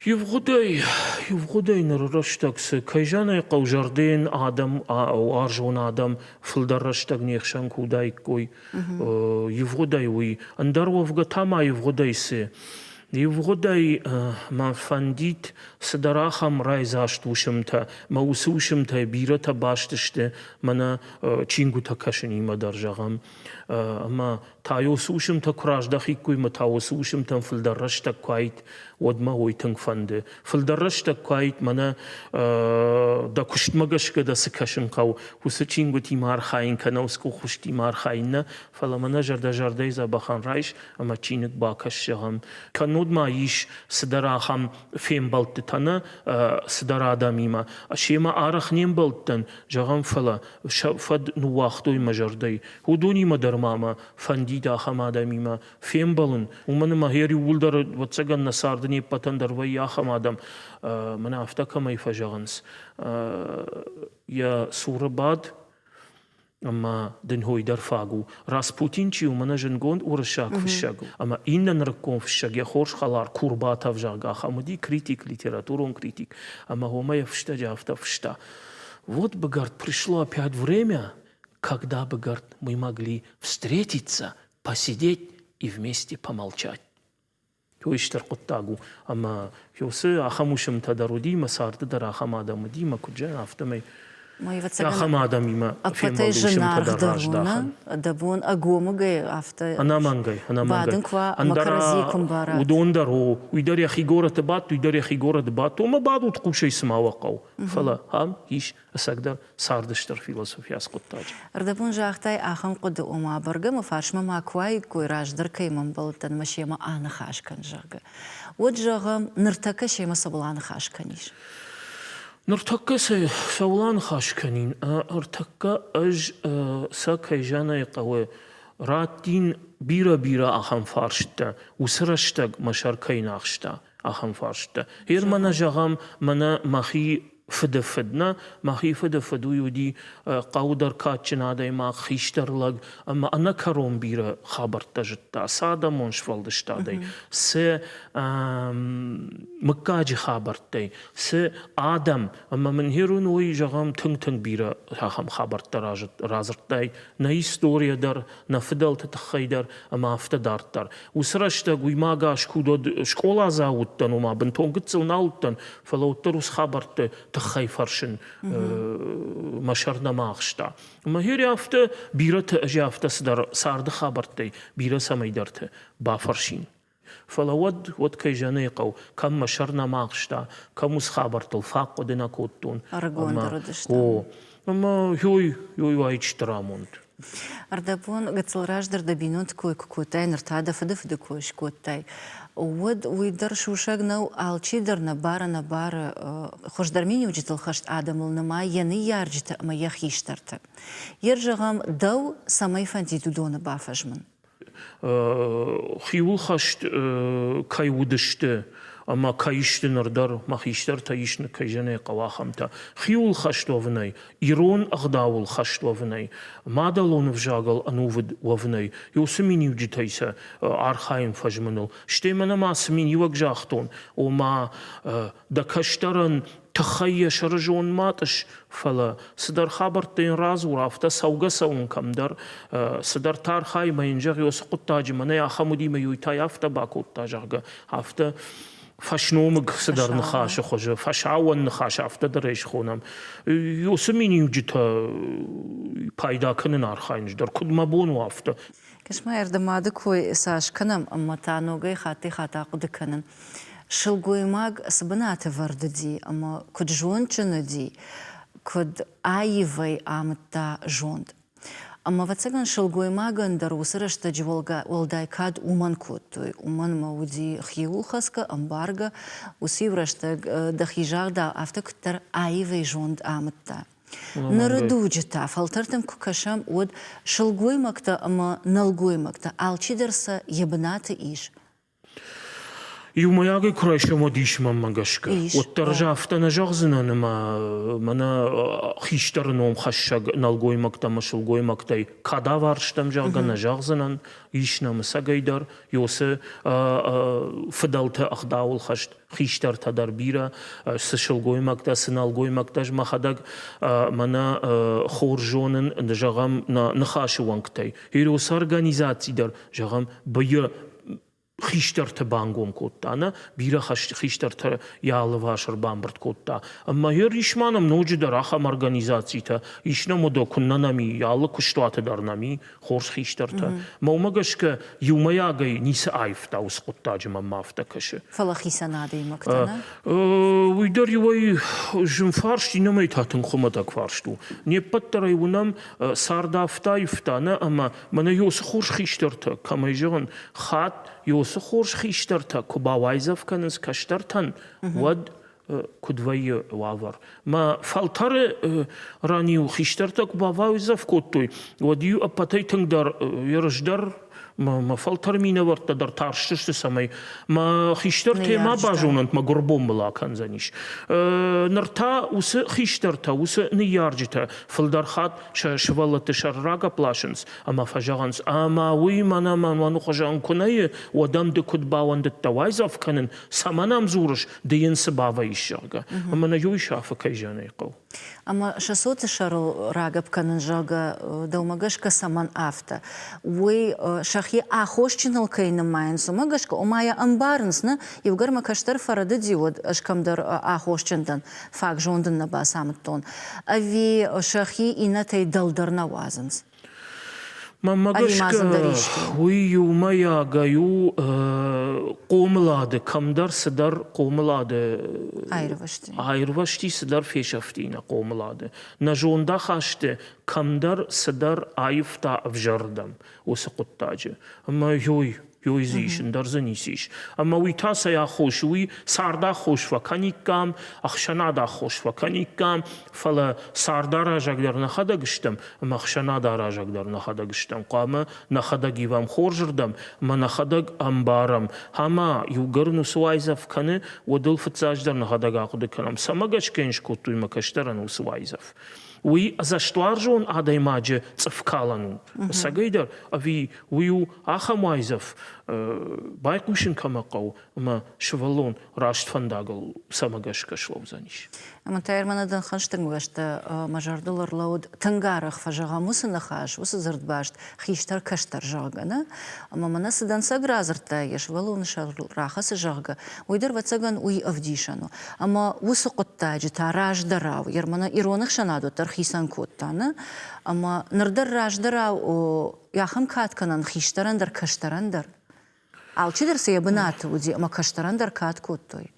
Ивгъуыдӕй, ивгъуыдӕй ныры рӕстӕг цы, кӕй зӕгъын ӕй хъӕуы, зӕрдӕйӕн адӕм, уарзон адӕм фылдӕр рӕстӕг не хсӕн куы уыдаиккой. Ивгъуыдӕй уый. Ӕндӕр уӕвгӕ та ма ивгъуыдӕй цы? Ивгъуыдӕй мӕ фӕндид цыдӕр ахӕм райдзаст уысмтӕ, мӕ уыцы уысмтӕй бирӕтӕ баст сты мӕнӕ чингуытӕ кӕсынимӕ дӕр, зӕгъӕм. Ӕмӕ та уыцы уысмтӕ куы раздӕхиккой ӕмӕ та уыцы уысмтӕн фылдӕр рӕстӕг куы аид, уӕд мӕ уый тынг фӕнды. Фылдӕр рӕстӕг куы аид, мӕнӕ дӕ куыстмӕ гӕсгӕ дӕ цы кӕсын хъӕуы, уыцы чингуытимӕ архайын кӕнӕ уыцы къухфыстимӕ архайын нӕ, фӕлӕ мӕнӕ зӕрдӕ-зӕрдӕйы дзӕбӕхӕн райс ӕмӕ чиныг бакӕс, зӕгъӕм. Кӕннод ма ис цыдӕр ахӕм фембӕлдтытӕ нӕ цыдӕр адӕмимӕ. Семӕ арӕх не мбӕлдтӕн, зӕгъӕм, фӕлӕ сӕ фӕд ныууагътой мӕ зӕрдӕйы. Уыдонимӕ дӕр ма мӕ фӕндид ахӕм адӕмимӕ фембӕлын, уымӕн ӕмӕ гъер иууылдӕр, ӕвӕццӕгӕн, нӕ царды не ппӕтӕн дӕр вӕййы ахӕм адӕм, мӕнӕ афтӕ кӕмӕй фӕзӕгъынц, йӕ цуры бад ӕмӕ дын хой дӕр фаг у. Распутин чи у, мӕнӕ зындгонд уырыссаг фыссӕг ӕмӕ иннӕ нырыккон фыссӕг, йӕ хорз хӕлар Курбатов, зӕгъгӕ, ахӕм уыди критик, литературон критик, ӕмӕ уымӕ йӕ фыстӕджы афтӕ фыста: Вот бы, говорит, пришло опять время, когда бы, говорит, мы могли встретиться, посидеть и вместе помолчать. Уый стыр хъуыддаг у, ӕмӕ уыцы ахӕм уысмтӕ дӕр уыди, мӕ царды дӕр ахӕм адӕм уыди, мӕ куыд зӕгъын, афтӕмӕй ахӕм адӕмимӕ фембӕлды уысмтӕ дӕр раздахӕн. Дӕ бон ӕгомыгӕй афтӕ ӕнӕмӕнгӕй, ӕнӕмӕнгӕй. Бадын куы уа ӕмӕ кӕрӕдзийы куы мбарат. Уыдон дӕр, о, уый дӕр йӕхи горӕты бадт, уый дӕр йӕхи горӕты бадт, омӕ бадут хъусӕй цыма уӕ хъӕуы. Фӕлӕ ам ис ӕцӕгдӕр царды стыр философи ацы хъуыддаджы. Ӕрдӕбон загътай ахӕм хъуыды, ома бӕргӕ мӕ фарсмӕ ма куы уаиккой, раздӕр кӕй мӕ мбӕлдтӕн мӕ семӕ аныхас кӕн, зӕгъгӕ. Уӕд, зӕгъӕм, ныртӕккӕ семӕ цӕуыл аныхас кӕнис? Ныртӕккӕ сӕ цӕуыл аныхас кӕнин? Ӕртӕккӕ ӕз сӕ кӕй зӕгъын ӕй хъӕуы, раттин бирӕ-бирӕ ахӕм фарсттӕ, уыцы рӕстӕг мӕ сӕр кӕй нӕ ахста, ахӕм фарсттӕ. Гъер мӕнӕ зӕгъӕм, мӕнӕ мӕхи фыды фыд нӕ, мӕхи фыды фыд уый уыди хъӕуы дӕр кадджын адӕймаг, хистӕр лӕг ӕмӕ ӕнӕкӕрон бирӕ хабӕрттӕ зыдта цы адӕмон сфӕлдыстадӕй, цы мыггаджы хабӕрттӕй, цы адӕм. Ӕмӕ мын гъер уын уый, зӕгъӕм, тынг-тынг бирӕ ахӕм хабӕрттӕ радзырдтай нӕ историйӕ дӕр, нӕ фыдӕлты тыххӕй дӕр ӕмӕ афтӕ дарддӕр. Уыцы рӕстӕг уый ма ӕгас куы уыд, скъоладзау уыдтӕн, ома бынтон гыццыл нал уыдтӕн, фӕлӕ уӕддӕр уыцы хабӕртты тыххӕй фӕрсын мӕ сӕр нӕма ахста. Ӕмӕ гъер афтӕ бирӕты ӕз афтӕ цыдӕр царды хабӕрттӕй бирӕ цӕмӕйдӕрты бафӕрсин. Фӕлӕ уӕд, уӕд кӕй зӕгъын хъӕуы, кӕм мӕ сӕр нӕма ахста, кӕм уыцы хабӕрттыл фӕхъуыды нӕ кодтон. Ӕрыгондӕр уыдыстӕм. О, ӕмӕ ёй, ёй уаид стыр амонд. Ӕрдӕбон гыццыл раздӕр дӕ бинонты кой куы кодтай, ныр та дӕ фыдыфыды кой скодтай, уӕд уый дӕр сусӕг нӕу, алчи дӕр нӕ бары-нӕбары хуыздӕр миниуджытыл хӕст адӕмыл нымайы йӕ ныййарджыты ӕмӕ йӕ хистӕрты. Йер зӕгъӕм, дӕу цӕмӕй фӕндид уыдоны бафӕзмын? Хиуылхӕст кӕй уыдысты, Ӕмӕ кӕй сты ныр дӕр, мӕ хистӕртӕ ис, кӕй зӕгъын ӕй хъӕуы, ахӕмтӕ. Хиуыл хӕст уӕвынӕй, ирон ӕгъдауыл хӕст уӕвынӕй, мадӕлон ӕвзагыл ӕнувыд уӕвынӕй, уыцы миниуджытӕй сӕ архайын фӕзмыныл. Стӕй мӕнӕ ма цы миниуӕг загътон, ома дӕ кӕстӕрӕн тыххӕй йӕ сӕрызонд ма тъыс, фӕлӕ цыдӕр хабӕрттӕ йын радзур, афтӕ цӕугӕ-цӕуын кӕмдӕр, цыдӕр та архай мӕ йын зӕгъ, уыцы хъуыддаджы мӕнӕй ахӕм уыди мӕ уый та афтӕ бакодта, зӕгъгӕ, афтӕ фӕсномыг цыдӕр ныхасы хуызы, фӕсауӕн ныхас, афтӕ дӕр ӕй схонӕм. Уыцы миниуджытӕ пайда кӕнын архайынц дӕр, куыд мӕ бон у, афтӕ. Кӕс-ма, ӕрдӕмады кой цас кӕнӕм ӕмӕ та ногӕй хаттӕй-хатт ахъуыды кӕнын. Сылгоймаг цы бынаты вӕрд уыди ӕмӕ куыд зондджын уыди, куыд аивӕй амыдта зонд. Ӕмӕ, ӕвӕццӕгӕн, сылгоймагӕн дӕр уыцы рӕстӕджы уӕлдай кад уымӕн кодтой. Уымӕн ӕмӕ уыди хиуылхӕцгӕ, ӕмбаргӕ, уыцы-иу рӕстӕг дӕхи загъдау афтӕ куыддӕр аивӕй зонд амыдта. Ныры дуджы та фӕлтӕртӕм куы кӕсӕм, уӕд сылгоймӕгтӕ ӕмӕ нӕлгоймӕгтӕ алчидӕр сӕ йӕ бынаты ис. Иумӕйагӕй куы райсӕм, уӕд ис мӕнмӕ гӕсгӕ. Уӕддӕр ӕз афтӕ нӕ зӕгъдзынӕн, ӕмӕ мӕнӕ хистӕры номхӕссӕг нӕлгоймӕгтӕ ӕмӕ сылгоймӕгтӕй кадавар стӕм, зӕгъгӕ, нӕ зӕгъдзынӕн. Ис нӕм ӕцӕгӕй дӕр уыцы фыдӕлты ӕгъдауыл хӕст хистӕртӕ дӕр бирӕ, цы сылгоймӕгтӕ, цы нӕлгоймӕгтӕ, ӕз мӕхӕдӕг мӕнӕ хорз зонын, зӕгъӕм, нӕ ныхасы уӕнгтӕй. Уыцы организаци дӕр, зӕгъӕм, быйы хистӕрты бангом кодта, нӕ бирӕ хистӕртӕ йӕ алыварс ӕрбамбырд кодта. Ӕмӕ йӕ ис ма нӕм ноджыдӕр ахӕм организацитӕ, ис нӕм уыдо, куыннӕ нӕм и, алы куыстуаты дӕр нӕм и хорз хистӕртӕ. Мӕ уымӕ гӕсгӕ иумӕйагӕй ницы аивта уыцы хъуыддаджы мӕнмӕ афтӕ кӕсы. Фӕлӕ хицӕн адӕймӕгтӕ, нӕ? Уый дӕр иуӕй зын фарст, иннӕмӕй та тынг хуымӕтӕг фарст у. Не ппӕт дӕр ӕй уынӕм, цард афтӕ аивта, нӕ, ӕмӕ мӕнӕ уыцы хорз хистӕртӕ, кӕмӕй зӕгъын, хатт уыцы хорз хистӕртӕ куы бауайдзӕф кӕнынц кӕстӕртӕн, уӕд куыд вӕййы уавӕр. Мӕ фӕлтӕры ран-иу хистӕртӕ куы бауайдзӕф кодтой, уӕд-иу ӕппӕтӕй тынгдӕр ерыс дӕр мӕ фӕлтӕр минӕвӕрттӕ дӕр тарстысты, цӕмӕй мӕ хистӕртӕ ма базонӕнт, мӕ гуырбон мыл акӕндзӕнис. Ныр та уыцы хистӕртӕ, уыцы ныййарджытӕ фылдӕр хатт сӕ сывӕллӕтты сӕр рагӕпп ласынц ӕмӕ фӕзӕгъынц, ӕмӕ уый мӕнӕ мӕн хуызӕн куы нӕ и, уӕд ӕм ды куыд бауӕндыдтӕ уайдзӕф кӕнын, цӕмӕн ӕм дзурыс, ды йын цы бавӕйыс, зӕгъгӕ. Ӕмӕ нӕ иу сафы кӕй зӕгъын ӕй хъӕуы. Ӕмӕ сӕ цоты сӕрыл рагӕпп кӕнын, зӕгъгӕ, дӕумӕ гӕсгӕ цӕмӕн афтӕ? Уый сӕхи аххосджыныл кӕй нымайынц, уымӕ гӕсгӕ, ома йӕ ӕмбарынц, нӕ, иугӕр мӕ кӕстӕр фӕрӕдыди, уӕд ӕз кӕмдӕр аххосджын дӕн, фаг зонд ын нӕ бацамыдтон, ӕви сӕхи иннӕтӕй дӕлдӕр нӕ уадзынц? Мӕнмӕ гӕсгӕ, уый иумӕйагӕй у хъомылады, кӕмдӕр цыдӕр хъомылады аирвӕзти, цыдӕр фесӕфти нӕ хъомылады. Нӕ зондахасты кӕмдӕр цыдӕр аивта ӕвзӕрдӕм уыцы хъуыддаджы. Ӕмӕ ой, Ёй дзы ис, ӕндӕр дзы ницы ис. Ӕмӕ уый та цӕй аххос у, уый царды аххос фӕкӕниккам, ӕхсӕнады аххос фӕкӕниккам, фӕлӕ цардаразӕг дӕр нӕхӕдӕг стӕм ӕмӕ ӕхсӕнадаразӕг дӕр нӕхӕдӕг стӕм. Хъуамӕ нӕхӕдӕг ивӕм хорзырдӕм ӕмӕ нӕхӕдӕг ӕмбарӕм. Ӕмӕ иугӕр ын уыцы уайдзӕф кӕны, уӕд ыл фыццаджыдӕр нӕхӕдӕг ахъуыды кӕнӕм, цӕмӕ гӕсгӕ йын скодтой мӕ кӕстӕрӕн уыцы уайдзӕф. Уый ӕдзӕстуарзон адӕймаджы цъыфкалӕн у. Ӕцӕгӕйдӕр, ӕви уый у ахӕм уайдзӕф, байхъусын кӕмӕ хъӕуы ӕмӕ сывӕллон раст фӕндагыл цӕмӕ гӕсгӕ слӕудзӕнис. Ӕмӕ та мӕнӕ дын хӕстӕгмӕ мӕ зӕрдыл ӕрлӕууыд, тынг арӕх фӕзӕгъӕм уыцы ныхас, уыцы дзырдбаст хистӕр-кӕстӕр, зӕгъгӕ, нӕ? Ӕмӕ мӕнӕ цы дӕнцӕг радзырдта йӕ сывӕллоны сӕрыл рахӕцы, зӕгъгӕ, уый дӕр, ӕвӕццӕгӕн, уый ӕвдисӕн у. Ӕмӕ уыцы хъуыддаджы та раздӕрау, мӕнӕ ирон ӕхсӕнад уӕддӕр хицӕн кодта, нӕ? Ӕмӕ ныр дӕр раздӕрау ахӕм кад кӕнӕн хистӕрӕн дӕр, кӕстӕрӕн дӕр. Алчидӕр сӕ йӕ бынаты уыди ӕмӕ кӕстӕрӕн дӕр кад кодтой.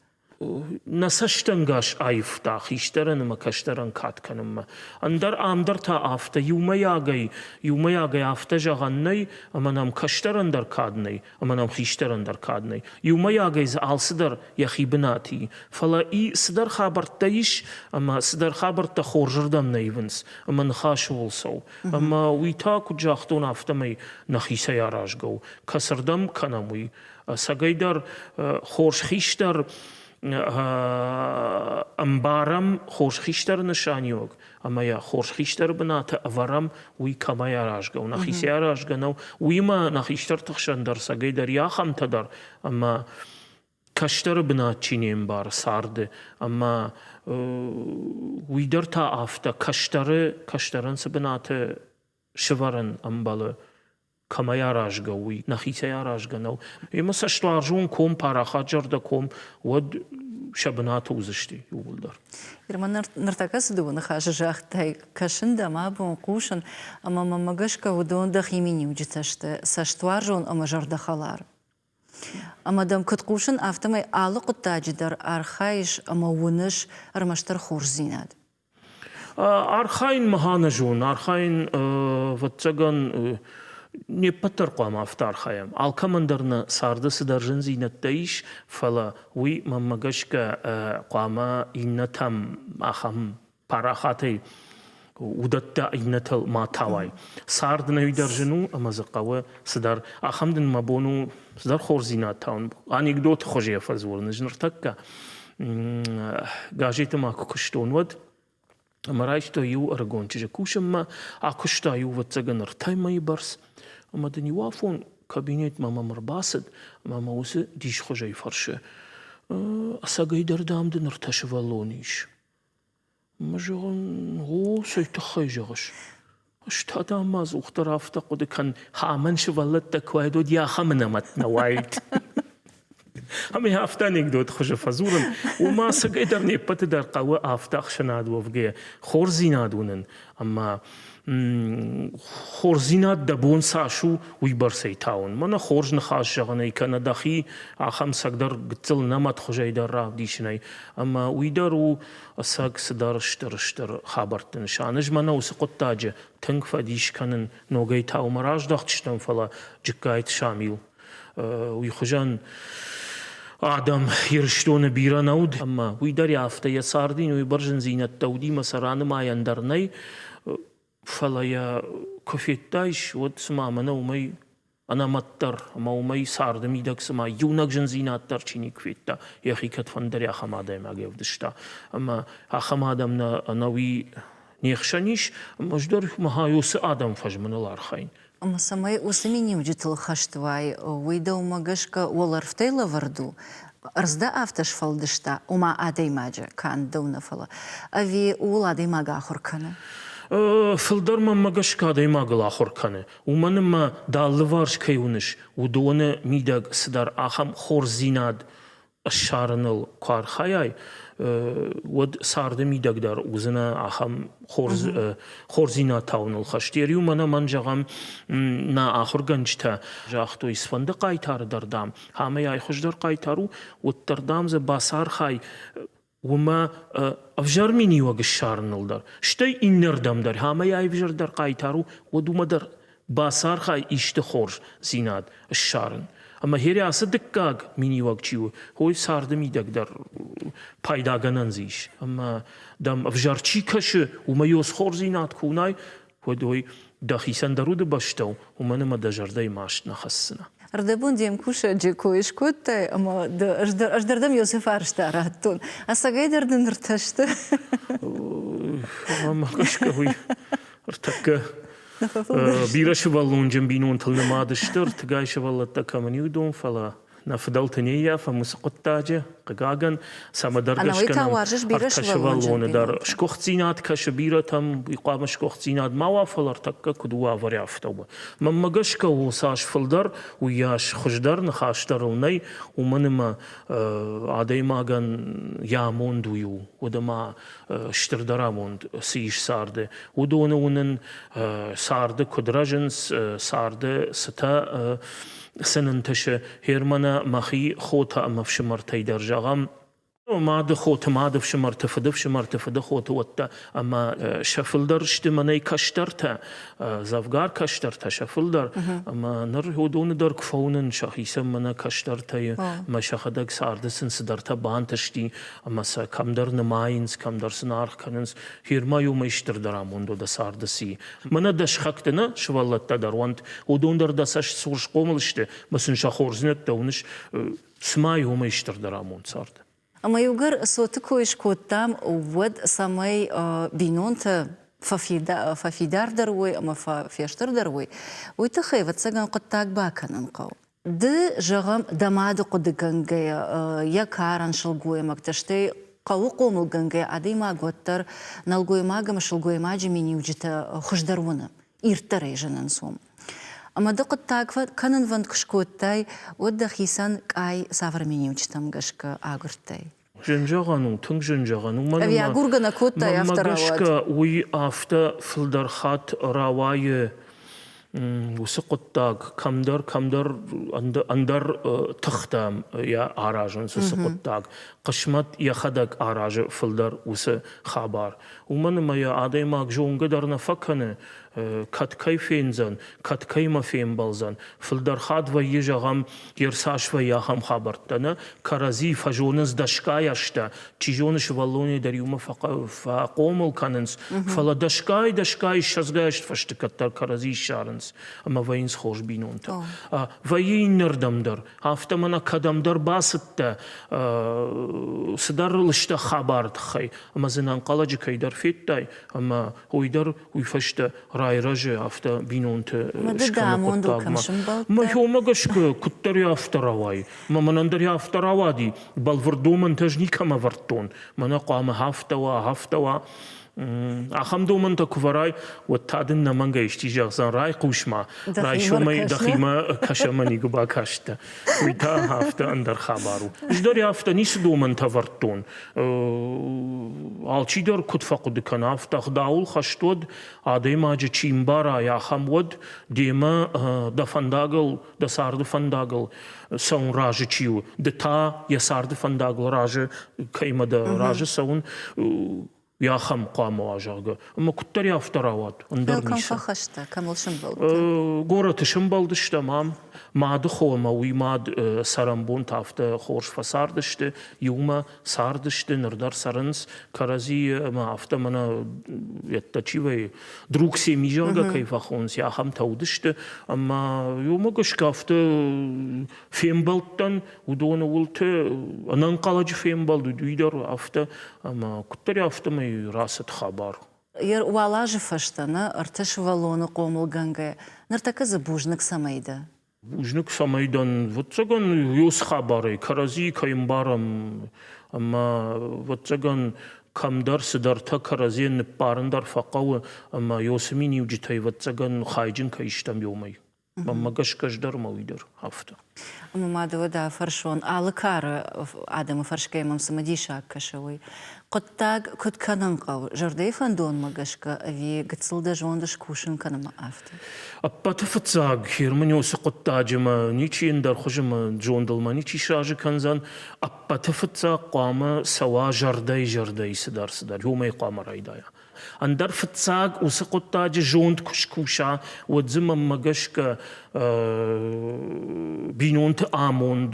Нӕ цӕстӕнгас аивта хистӕрӕн ӕмӕ кӕстӕрӕн кад кӕнынмӕ. Ӕндӕр ам дӕр та афтӕ иумӕйагӕй, иумӕйагӕй афтӕ зӕгъӕн нӕй, ӕмӕ нӕм кӕстӕрӕн дӕр кад нӕй, ӕмӕ нӕм хистӕрӕн дӕр кад нӕй. Иумӕйагӕй дзы алцыдӕр йӕхи бынат и. Фӕлӕ и цыдӕр хабӕрттӕ ис, ӕмӕ цыдӕр хабӕрттӕ хорзырдӕм нӕ ивынц, ӕмӕ ныхас ууыл цӕуы. Ӕмӕ уый та, куыд загътон, афтӕмӕй нӕхицӕй аразгӕ у. Кӕцырдӕм кӕнӕм уый. Ӕцӕгӕйдӕр хорз хистӕр ӕмбарӕм хорз хистӕры нысаниуӕг ӕмӕ йӕ хорз хистӕры бынаты ӕвӕрӕм, уый кӕмӕй аразгӕ у, нӕхицӕй аразгӕ нӕу. Уыимӕ нӕ хистӕрты хсӕн дӕр цӕгӕйдӕр и ахӕмтӕ дӕр, ӕмӕ кӕстӕры бынат чи не мбары царды, ӕмӕ уый дӕр та афтӕ кӕстӕры кӕстӕрӕн цы бынаты сывӕрын ӕмбӕлы, кӕмӕй аразгӕ у, уый нӕхицӕй аразгӕ нӕу. Ӕмӕ цӕстуарзон ком, парахат зӕрдӕ ком, уӕд сӕ бынаты уыдзысты иууылдӕр. Ирма, ныртӕккӕ цы дыууӕ ныхасы загътай, кӕсын дӕм абон, хъусын, ӕмӕ мӕмӕ гӕсгӕ уыдон дӕхи миниуджытӕ сты, цӕстуарзон ӕмӕ зӕрдӕхӕлар. Ӕмӕ дӕм куыд хъусын, афтӕмӕй алы хъуыддаджы дӕр архайыс ӕмӕ уыныс ӕрмӕстдӕр хорздзинад. Архайын мӕ нӕ зонын. Архайын, ӕвӕццӕгӕн, не ппӕт дӕр хъуамӕ афтӕ архайӕм. Алкӕмӕн дӕр нӕ царды цыдӕр зындзинӕдтӕ ис, фӕлӕ уый, мӕнмӕ гӕсгӕ, хъуамӕ иннӕтӕм ахӕм парахатӕй уыдӕттӕ иннӕтыл ма тауай. Цард нӕ дӕр зын у ӕмӕ дзы хъӕуы цыдӕр. Ахӕм дын мӕ бон у цыдӕр хорздзинад тауын. Анекдоты хуызы йӕ фӕдзурын ӕз ныртӕккӕ. Газеты ма куы куыстон, уӕд ӕмӕ райстой иу ӕрыгон чызджы кусынмӕ, акуыста иу, ӕвӕццӕгӕн, ӕртӕ мӕйы бӕрц. Ӕмӕ дын иу афон кабинетмӕ мӕм ӕрбацыд ӕмӕ мӕ уыцы дисхуызӕй фӕрсы: ӕцӕгӕйдӕр, дам, дын ӕртӕ сывӕллоны ис? Ӕмӕ зӕгъын, о, цӕй тыххӕй зӕгъыс? Ӕз та, дам, ма ӕдзухдӕр афтӕ хъуыды кӕн, амӕн сывӕллӕттӕ куы уаид, уӕд йӕ ахӕм ӕнӕмӕт нӕ уаид. Ӕмӕ афтӕ анекдот хуызы фӕдзурын, уымӕ ӕцӕгӕйдӕр не ппӕты дӕр хъӕуы афтӕ ӕхсӕнад уӕвгӕйӕ хорздзинад уынын ӕмӕ хорздзинад дӕ бон цас у, уыйбӕрцӕй тауын. Мӕнӕ хорз ныхас зӕгъынӕй кӕнӕ дӕхи ахӕм цӕгдӕр гыццыл нӕмӕтхуызӕй дӕр равдисынӕй. Ӕмӕ уый дӕр у ӕцӕг цыдӕр стыр-стыр хабӕртты нысан. Ӕз мӕнӕ уыцы хъуыддаджы тынг фӕдис кӕнын, ногӕй та уымӕ раздӕхтыстӕм, фӕлӕ Джыккайты Шамил уый хуызӕн адӕм Ирыстоны бирӕ нӕ уыд, ӕмӕ уый дӕр афтӕ йӕ царды йын уый бӕрзындзинӕдтӕ уыди мӕ сӕ ранымайӕн дӕр нӕй, фӕлӕ йӕ куы федтаис, уӕд цыма мӕнӕ уымӕй ӕнӕмӕтдӕр ӕмӕ уымӕй царды мидӕг цыма иунӕг зындзинад дӕр чи никуы федта, йӕхи кӕдфӕндыр ахӕм адӕймаг ӕвдыста. Ӕмӕ ахӕм адӕм нӕ ӕнӕуи не хсӕн ис, ӕмӕ ӕз дӕр уыцы адӕм фӕзмыныл архайын. Ӕмӕ цӕмӕй уыцы миниуджытыл хӕст уай, уый дӕумӕ гӕсгӕ уӕлӕрвтӕй лӕвӕрд у? Ӕрдз дӕ афтӕ сфӕлдыста, ома адӕймаджы, канд дӕу нӕ, фӕлӕ, ӕви ууыл адӕймаг ахуыр кӕны? Фылдӕр мӕнмӕ гӕсгӕ адӕймагыл ахуыр кӕны. Уымӕн ӕмӕ дӕ алыварс кӕй уыныс, уыдоны мидӕг цыдӕр ахӕм хорздзинад ссарыныл куы архайай, уӕд царды мидӕг дӕр уыдзынӕ ахӕм хорз, хорздзинад тауыныл хӕст. Иу мӕнӕ мӕн, зӕгъӕм, нӕ ахуыргӕнджытӕ загътой, цыфӕнды хъайтары дӕр, дам, амӕй ай хуыздӕр хъайтар у, уӕддӕр, дам, дзы бацархай уымӕ ӕвзӕр миниуӕг ссарыныл дӕр, стӕй иннӕрдӕм дӕр, амӕй ай ӕвзӕрдӕр хъайтар у, уӕд уымӕ дӕр бацархай исты хорздзинад ссарын. Ӕмӕ хери ацы дыккаг миниуӕг чи у, уый царды мидӕг дӕр пайдагӕнӕн дзы ис. Ӕмӕ дӕм ӕвзӕр чи кӕсы, уымӕ ёс хорздзинад куы уынай, уӕд уый дӕхицӕн дӕр удыбӕстӕ у, уымӕн ӕмӕ дӕ зӕрдӕйы маст нӕ хӕсдзынӕ. Ӕрдӕбон де мкусӕджы кой скодтай, ӕмӕ ӕз дӕр дӕм Иосиф фарста радтон. Ӕцӕгӕйдӕр дын ӕртӕ сты? Мӕ гӕсгӕ уый ӕртӕккӕ бирӕ сывӕллонджын бинонтыл нымад сты, ӕртыгай сывӕллӕттӕ кӕмӕн и, уыдон, фӕлӕ нӕ фыдӕлты не ййафӕм уыцы хъуыддаджы, хъыгагӕн, цӕмӕдӕр гӕсгӕ нӕм ӕртӕ сывӕллоны дӕр сгуыхтдзинад кӕсы бирӕтӕм, уый хъуамӕ сгуыхтдзинад ма уа, фӕлӕ ӕртӕккӕ куыд у уавӕр, афтӕ у. Мӕнмӕ гӕсгӕ у, цас фылдӕр, уыйас хуыздӕр ныхас дӕр ыл нӕй, уымӕн ӕмӕ адӕймагӕн йӕ амонд уый у, уӕд ӕмӕ стырдӕр амонд цы ис царды, уыдоны уынын, царды куыд рӕзынц, царды цытӕ цы нын ӕнтысы. Германы мӕхи хотӕ ӕмӕ фсымӕртӕй дӕр зӕгъӕм, Мады хоты, мады фсымӕрты, фыды фсымӕрты, фыды хоты уӕдтӕ ӕмӕ сӕ фылдӕр сты мӕнӕй кӕстӕртӕ, дзӕвгар кӕстӕртӕ сӕ фылдӕр. Ӕмӕ ныр уыдоны дӕр куы фӕуынын сӕхицӕн мӕнӕ кӕстӕртӕй, ӕмӕ сӕхӕдӕг царды сын цыдӕртӕ бантысти, ӕмӕ сӕ кӕмдӕр нымайынц, кӕмдӕр сын аргъ кӕнынц. Фирма уымӕй стырдӕр амонд у дӕ царды ци. Мӕнӕ дӕ сыхӕгты нӕ сывӕллӕттӕ дӕр уӕнт, уыдон дӕр дӕ цӕст цур схъомыл сты, ӕмӕ сын сӕ хорздзинӕдтӕ уыныс, цыма уымӕй стырдӕр амонд царды. Ӕмӕ иугӕр цоты кой скодтам, уӕд цӕмӕй бинонтӕ фӕфидардӕр уой ӕмӕ фестырдӕр уой, уый тыххӕй, ӕвӕццӕгӕн, хъуыддаг бакӕнын хъӕуы. Ды, зӕгъӕм, дӕ мады хъуыдыгӕнгӕйӕ, йӕ карӕн сылгоймӕгтӕ, стӕй хъӕуы хъомылгӕнгӕйӕ адӕймаг уӕддӕр нӕлгоймаг ӕмӕ сылгоймаджы миниуджытӕ хуыздӕр уыны, ирддӕрӕй зынынц уым. Ӕмӕ ды хъуыддаг кӕнынвӕнд куы скодтай, уӕд дӕхицӕн къай цавӕр миниуджытӕм гӕсгӕ агуырдтай? Зын зӕгъӕн у, тынг зын зӕгъӕн у. Ӕви агургӕ нӕ кодтай, афтӕ рауад? Гӕсгӕ уый афтӕ фылдӕр хатт рауайы уыцы хъуыддаг кӕмдӕр, кӕмдӕр ӕндӕр тыхтӕм йӕ аразынц уыцы хъуыддаг. Хъысмӕт йӕхӕдӕг аразы фылдӕр уыцы хабар. Уымӕн ӕмӕ йӕ адӕймаг зонгӕ дӕр нӕ фӕкӕны, кӕд кӕй фендзӕн, кӕд кӕимӕ фембӕлдзӕн. Фылдӕр хатт вӕййы, зӕгъӕм, йе рцас вӕййы ахӕм хабӕрттӕ, нӕ? Кӕрӕдзи фӕзонынц дӕсгай азтӕ, чи зоны, сывӕллонӕй дӕр иумӕ фӕхъомыл кӕнынц, фӕлӕ дӕсгай, дӕсгай, ссӕдзгай азты фӕсты кӕддӕр кӕрӕдзи ссарынц ӕмӕ вӕййынц хорз бинонтӕ. Вӕййы иннӕрдӕм дӕр. Афтӕ мӕнӕ кӕдӕмдӕр бацыдтӕ цыдӕр лыстӕг хабары тыххӕй, ӕмӕ дзы ӕнӕнхъӕлӕджы кӕйдӕр федтай, ӕмӕ уый дӕр уый фӕстӕ райрӕзы афтӕ бинонты скӕны хъуыддагмӕ. Мӕхиомӕ гӕсгӕ куыддӕр афтӕ рауайы. Мӕ мӕнӕн дӕр афтӕ рауади, бӕлвырд домӕнтӕ ӕз никӕмӕ ӕвӕрдтон. Мӕнӕ хъуамӕ афтӕ уа, афтӕ уа. Ахӕм домӕнтӕ куы вӕрай, уӕд та дын нӕмӕнгӕй исчи зӕгъдзӕн, райхъус ма, райсомӕй дӕхимӕ кӕсӕмӕ никуы бакастӕ. Уый та афтӕ ӕндӕр хабар у. Ӕз дӕр афтӕ ницы домӕнтӕ ӕвӕрдтон. Алчидӕр куыд фӕхъуыды кӕна, афтӕ ӕгъдауыл хӕст уӕд, адӕймаджы чи мбара, ахӕм уӕд, демӕ дӕ фӕндагыл, дӕ царды фӕндагыл цӕуын разы чи у, ды та йӕ царды фӕндагыл разы кӕимӕ дӕ разы цӕуын, ахӕм хъуамӕ уа, зӕгъгӕ. Ӕмӕ куыддӕр афтӕ рауад, ӕндӕр ницы. Кӕм фӕхӕстӕ, кӕм ыл сӕмбӕлдтӕ? Горӕты сӕмбӕлдыстӕм ам. Мады хо ӕмӕ уый мад цӕрӕнбонты афтӕ хорз фӕцардысты, иумӕ цардысты, ныр дӕр цӕрынц кӕрӕдзийы ӕмӕ афтӕ мӕнӕ йедтӕ чи вӕййы, друг семьи, зӕгъгӕ, кӕй фӕхонынц, ахӕмтӕ уыдысты. Ӕмӕ уымӕ гӕсгӕ афтӕ фембӕлдтӕн уыдоны уылты, ӕнӕнхъӕлӕджы фембӕлд уыд уый дӕр афтӕ, ӕмӕ куыддӕр афтӕмӕй рацыд хабар. Уал азы фӕстӕ нӕ ӕртӕ сывӕллоны хъомылгӕнгӕ, ныртӕккӕ дзы бузныг цӕмӕй дӕ? Бузныг цӕмӕй дӕн, ӕвӕццӕгӕн, уыцы хабарӕй кӕрӕдзийы кӕй ӕмбарӕм ӕмӕ, ӕвӕццӕгӕн, кӕмдӕр цыдӕртӕ кӕрӕдзийӕн ныббарын дӕр фӕхъӕуы ӕмӕ уыцы миниуджытӕй, ӕвӕццӕгӕн, хайджын кӕй стӕм иумӕ. Мӕнмӕ гӕсгӕ ӕз дӕр ӕмӕ уый дӕр афтӕ. Ӕмӕ ма дӕ уӕдӕ фӕрсон, алы кары адӕмы фӕрсгӕйӕ мӕм цымыдисаг кӕсы уый. Хъуыддаг куыд кӕнын хъӕуы, зӕрдӕйы фӕндонмӕ гӕсгӕ ӕви гыццыл дӕ зонд скусын кӕнынмӕ афтӕ? Ӕппӕты фыццаг Херман уыцы хъуыддаджы мӕ ничи ӕндӕр хуызы мӕ зондыл мӕ ничи сразы кӕндзӕн. Ӕппӕты фыццаг хъуамӕ цӕуа зӕрдӕйы-зӕрдӕйы цыдӕр-цыдӕр, уымӕй хъуамӕ райдайа. Ӕндӕр фыццаг уыцы хъуыддаджы зонд куы скуса, уӕд дзы мӕнмӕ гӕсгӕ бинонты амонд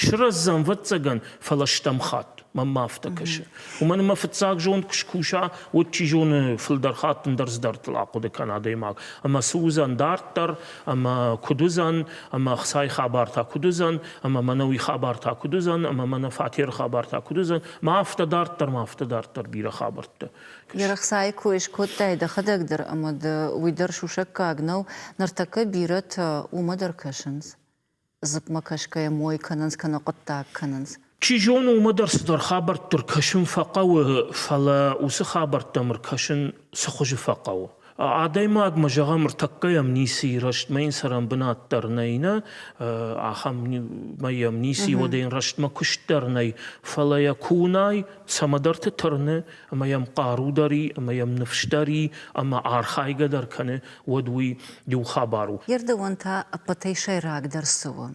сырӕздзӕн, ӕвӕццӕгӕн, фӕлӕ стӕм хатт. Мӕнмӕ афтӕ кӕсы. Уымӕн ӕмӕ фыццаг зонд куы скуса, уӕд чи зоны фылдӕр хатт ӕндӕр цыдӕртыл ахъуыды кӕна адӕймаг. Ӕмӕ цы уыдзӕн дарддӕр, ӕмӕ куыд уыдзӕн, ӕмӕ ӕхцайы хабар та куыд уыдзӕн, ӕмӕ мӕнӕ уый хабар та куыд уыдзӕн, ӕмӕ мӕнӕ фатеры хабар та куыд уыдзӕн. Ма афтӕ дарддӕр, ма афтӕ дарддӕр бирӕ хабӕрттӕ. Ерӕхсайы кой скодтай дӕхӕдӕг дӕр ӕмӕ ды уый дӕр сусӕггаг нӕу. Ныртӕккӕ бирӕтӕ уымӕ дӕр кӕсынц. Дзыпмӕ кӕсгӕйӕ мой кӕнынц кӕнӕ хъуыддаг кӕнынц. Чи зоны, уымӕ дӕр цыдӕр хабӕртты ркӕсын фӕхъӕуы, фӕлӕ уыцы хабӕрттӕм ӕркӕсын цы хуызы фӕхъӕуы? Адӕймагмӕ, зӕгъӕм, ӕртӕккӕ йӕм ницы и, рӕстмӕ йын цӕрӕнбынат дӕр нӕй, нӕ, ахӕм йӕм ницы и, уӕдӕ йын рӕстмӕ куыст дӕр нӕй, фӕлӕ йӕ куы уынай, цӕмӕдӕрты тырны, ӕмӕ йӕм хъару дӕр и, ӕмӕ йӕм ныфс дӕр и, ӕмӕ архайгӕ дӕр кӕны, уӕд уый иу хабар у. Йе рдӕуӕн та ӕппӕтӕй сӕйрагдӕр цы у?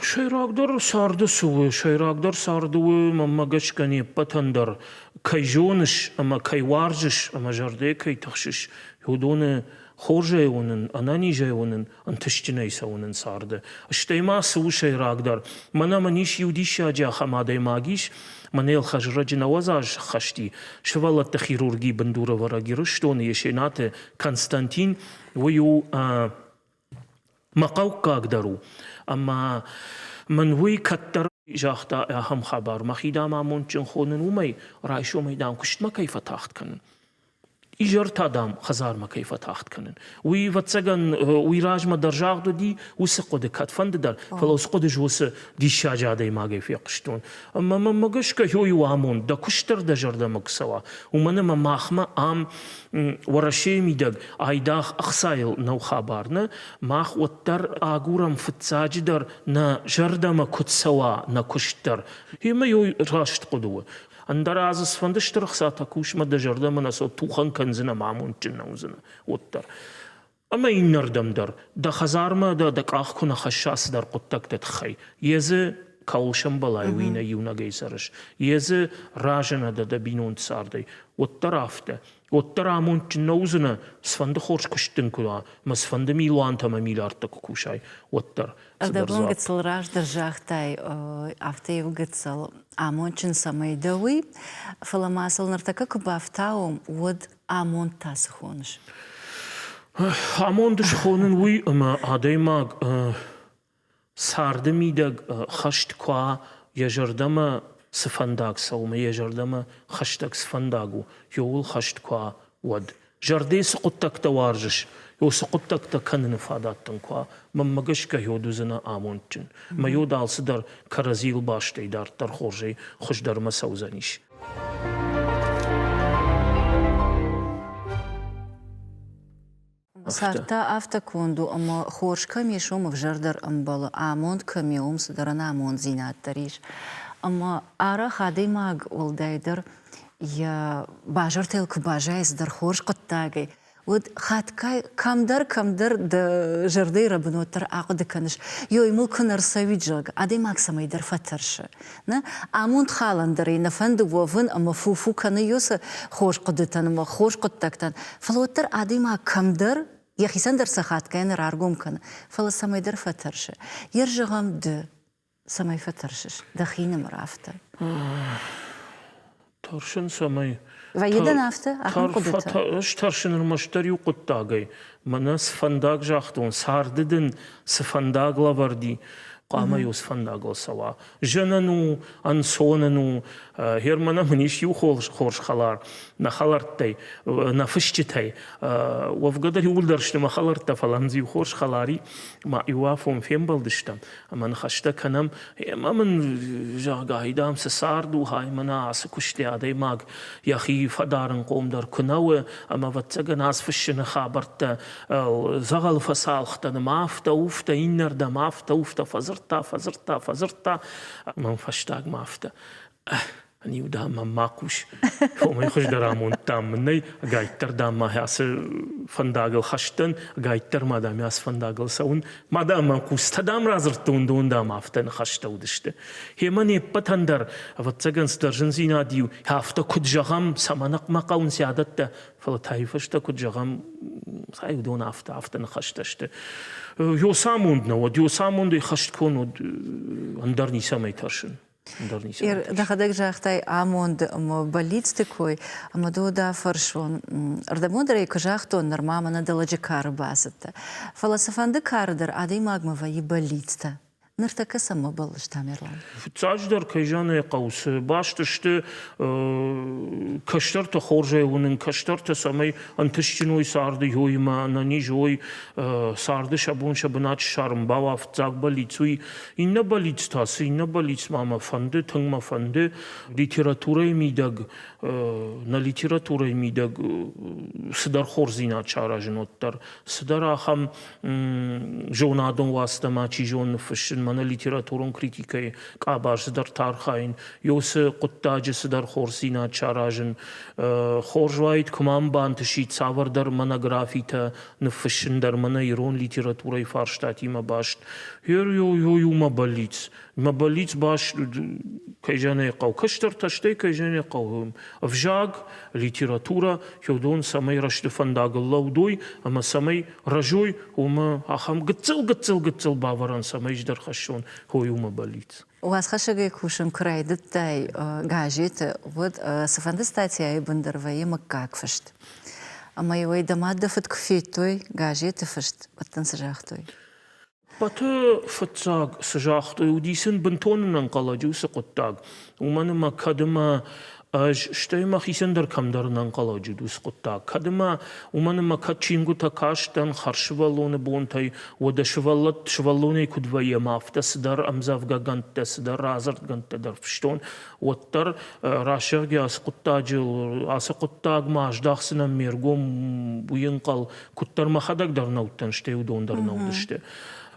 Сӕйрагдӕр царды цы у? Сӕйрагдӕр царды у, мӕнмӕ гӕсгӕ, не ппӕтӕн дӕр кӕй зоныс ӕмӕ кӕй уарзыс ӕмӕ зӕрдӕйы кӕй тыхсыс, уыдоны хорзӕй уынын, ӕнӕнизӕй уынын, ӕнтыстджынӕй цӕуынын царды. Стӕй ма цы у сӕйрагдӕр? Мӕнӕ мын ис иу диссаджы ахӕм адӕймаг ис, мӕнӕ йыл хӕрзрӕджы 90 азы сӕххӕсти, сывӕллӕтты хирургийы бындурӕвӕрӕг Ирыстоны Есенаты Константин, уый у мӕ хъӕуккаг дӕр у. Ӕмӕ мын уый кӕддӕр загъта ахӕм хабар, мӕхи, дам, амондджын хонын уымӕй, райсомӕй, дам, куыстмӕ кӕй фӕтагъд кӕнын. Изӕр та, дам, хӕдзармӕ кӕй фӕтагъд кӕнын. Уый, ӕвӕццӕгӕн, уый размӕ дӕр загъд уыди уыцы хъуыды кӕдфӕнды дӕр, фӕлӕ уыцы хъуыды уыцы диссаджы адӕймагӕй фехъуыстон. Ӕмӕ мӕнмӕ гӕсгӕ иу амонд, дӕ куыст дӕр дӕ зӕрдӕмӕ куы цӕуа, уымӕн ӕмӕ махмӕ ам Уӕрӕсейы мидӕг айдагъ ӕхцайыл нӕу хабар, нӕ? Мах уӕддӕр агурӕм фыццаджыдӕр нӕ зӕрдӕмӕ куыд цӕуа нӕ куыст дӕр. Ӕмӕ раст хъуыды у. Ӕндӕр азы цыфӕнды стыр ӕхцатӕ кус мӕ дӕ зӕрдӕмӕ нӕ цӕуы, тухӕн кӕндзынӕ ӕмӕ амондджын нӕ уыдзынӕ, уӕддӕр. Ӕмӕ иннӕрдӕм дӕр, дӕ хӕдзармӕ дӕ дӕ къах куы нӕ хӕсса цыдӕр хъуыддӕгты тыххӕй, йе дзы кӕуыл сӕмбӕлай, уый нӕ иунӕгӕй цӕрыс, йе дзы разы нӕ дӕ дӕ бинонты цардӕй, уӕддӕр афтӕ. Уӕддӕр амондджын нӕ уыдзынӕ, цыфӕнды хорз куыст дын куы уа, ӕмӕ цыфӕнды милуантӕ ӕмӕ миллиардтӕ куы кусай, уӕддӕр. Ӕрдӕбон гыццыл раздӕр загътай, афтӕ иу гыццыл амондджын цӕмӕй дӕ, уый, фӕлӕ ма сыл ныртӕккӕ куы бафтауӕм, уӕд амонд та цы хоныс? Амонд схонын уый, ӕмӕ адӕймаг царды мидӕг хӕст куы уа, йӕ зӕрдӕмӕ цы фӕндаг цӕуы ӕмӕ йӕ зӕрдӕмӕ хӕстӕг цы фӕндаг у, иууыл хӕст куы уа, уӕд. Зӕрдӕйы цы хъуыддӕгтӕ уарзыс, уыцы хъуыддӕгтӕ кӕныны фадат дын куы уа, мӕнмӕ гӕсгӕ йод уыдзынӕ амондджын. Мӕ йод алцыдӕр кӕрӕдзийыл бастӕй дарддӕр хорзӕй хуыздӕрмӕ цӕудзӕнис. Цард та афтӕ конд у, ӕмӕ хорз кӕм ис, уым ӕвзӕрдӕр ӕмбӕлы, амонд кӕм и, уым цыдӕр ӕнамонддзинад дӕр ис. Ӕмӕ арӕх адӕймаг уӕлдайдӕр йӕ базыртыл куы баззайы цыдӕр хорз хъуыддагӕй, уӕд хатгай кӕмдӕр, кӕмдӕр дӕ зӕрдӕйы рӕбынот дӕр ахъуыды кӕныс, ёй мыл куы нӕ рцӕуид, зӕгъгӕ, адӕймаг цӕмӕйдӕр фӕтӕрсы. Нӕ амондхалӕн дӕр ӕй нӕ фӕнды уӕвын ӕмӕ фу-фу кӕны ёцы хорз хъуыдытӕн ӕмӕ хорз хъуыддӕгтӕн, фӕлӕ уӕддӕр адӕймаг кӕмдӕр йӕхицӕн дӕр сӕ хатгай нӕ раргом кӕны, фӕлӕ цӕмӕйдӕр фӕтӕрсы. Йе рзӕгъӕм ды цӕмӕй фӕтӕрсыс дӕхинымӕр афтӕ? Тӕрсын цӕмӕй? Вӕййы дын афтӕ, ахӕм хъуыдытӕ? Ӕз тӕрсын ӕрмӕстдӕр иу хъуыддагӕй. Мӕнӕ цы фӕндаг загътон, царды дын цы фӕндаг лӕвӕрд и, хъуамӕ иу цы фӕндагыл цӕуа. Зынӕн у, ӕнцонӕн у. Германӕн мын ис иу хорз хӕлар, нӕ хӕлӕрттӕй, нӕ фысджытӕй. Уӕвгӕ дӕр иууылдӕр сты мӕ хӕлӕрттӕ, фӕлӕ мын дзы иу хорз хӕлар и. Ма иу афон фембӕлдыстӕм ӕмӕ ныхӕстӕ кӕнӕм. Ӕмӕ мын, зӕгъгӕ, дам, цы цард у, хай мӕнӕ ацы куыстӕй адӕймаг йӕхи фӕдарынхъом дӕр куы нӕ у, ӕмӕ, ӕвӕццӕгӕн, ацы фыссыны хабӕрттӕ дзӕгъӕл фӕцалхтӕн ӕмӕ афтӕ, уфтӕ, иннӕрдӕм афтӕ, уфтӕ фӕдзырдта, фӕдзырдта, фӕдзырдта. Мӕн фӕстагмӕ афтӕ Ӕниу, дам, мӕм ма хъус. Уымӕй хуыздӕр амонд, дам, мын нӕй. Ӕгайтдӕр, дам, ма ацы фӕндагыл хӕст дӕн, ӕгайтдӕр ма, дам, ацы фӕндагыл цӕуын. Ма, дам, мӕм хъустӕ, дам, радзырдтон, дон, дам, афтӕ ныхӕстӕ уыдысты. Гъемӕ не ппӕтӕн дӕр, ӕвӕццӕгӕн, цыдӕр зындзинад-иу афтӕ куыд зӕгъӕм, цӕмӕн мӕ хъӕуынц адӕттӕ, фӕлӕ та иу фӕстӕ куыд зӕгъӕм, цай уыдон афтӕ, афтӕ ныхӕстӕ сты. Ёс амонд нӕ уӕд, ёс амондӕй хӕст кон уӕд, ӕндӕр ницӕмӕй тӕрсын. Дӕхӕдӕг загътай амонд ӕмӕ бӕллицты кой, ӕмӕ ду дӕ фӕрсон. Ӕрдӕбон дӕр ӕй куы загътон, нырма мӕнӕ дӕ лӕджы кары бацыдтӕ. Фӕлӕ цыфӕнды кары дӕр адӕймагмӕ вӕййы бӕллицтӕ. Ныртӕккӕ цӕмӕ бӕллыс, Тамерлан? Фыццаджыдӕр, кӕй зӕгъын ӕй хъӕуы, цы баст сты кӕстӕртӕ хорзӕй уынын, кӕстӕртӕ цӕмӕй ӕнтыстджын уой царды ёимӕ, ӕнӕниз уой, царды сӕ бон сӕ бынат ссарын бауа, фыццаг бӕллиц уый. Иннӕ бӕллиц та, цы иннӕ бӕллиц ма мӕ фӕнды, тынг мӕ фӕнды, литературӕйы мидӕг, нӕ литературӕйы мидӕг цыдӕр хорздзинад саразын уӕддӕр, цыдӕр ахӕм зонадон уацтӕ ма чи зоны ныффыссын. мӕнӕ литературон критикӕйы къабазы дӕр та архайын, уыцы хъуыддаджы цыдӕр хорздзинад саразын. Хорз уаид, куы мӕм бантысид цавӕрдӕр монографитӕ ныффыссын дӕр мӕнӕ ирон литературӕйы фарстатимӕ баст. Ой, у мӕ бӕллиц. Мӕ бӕллиц баст кӕй зӕгъын ӕй хъӕуы, кӕстӕртӕ, стӕй кӕй зӕгъын ӕй хъӕуы, ӕвзаг, литературӕ, уыдон цӕмӕй рӕзты фӕндагыл лӕудой ӕмӕ цӕмӕй рӕзой, уымӕ ахӕм гыццыл-гыццыл-гыццыл бавӕрӕн цӕмӕй здӕр хӕссон, ой, у мӕ бӕллиц. Уацхӕссӕгӕй кусын куы райдыдтай газеты, уӕд цыфӕнды статьяйы бын дӕр вӕййы мыггаг фыст. Ӕмӕ-иу ӕй дӕ мад дӕ фыд куы федтой газеты фыст, уӕд дын цы загътой? Ӕппӕты фыццаг цы загътой, уыди сын бынтон ӕнӕнхъӕлӕджы уыцы хъуыддаг. Уымӕн ӕмӕ кӕд ӕмӕ ӕз, стӕй мӕхицӕн дӕр кӕмдӕр ӕнӕнхъӕлӕджы уыд уыцы хъуыддаг. Кӕд ӕмӕ, уымӕн ӕмӕ кӕд чингуытӕ кастӕн хӕрзсывӕллоны бонтӕй, уӕдӕ сывӕллӕтт сывӕллонӕй куыд вӕййӕм, афтӕ цыдӕр ӕмдзӕвгӕгӕндтӕ, цыдӕр радзырдгӕндтӕ дӕр фыстон, уӕддӕр рӕсугъд ацы хъуыддаджы ацы хъуыддагмӕ аздахдзынӕн ме ргом, уый ӕнхъӕл куыддӕр мӕхӕдӕг дӕр нӕ уыдтӕн, стӕй уыдон дӕр нӕ уыдысты.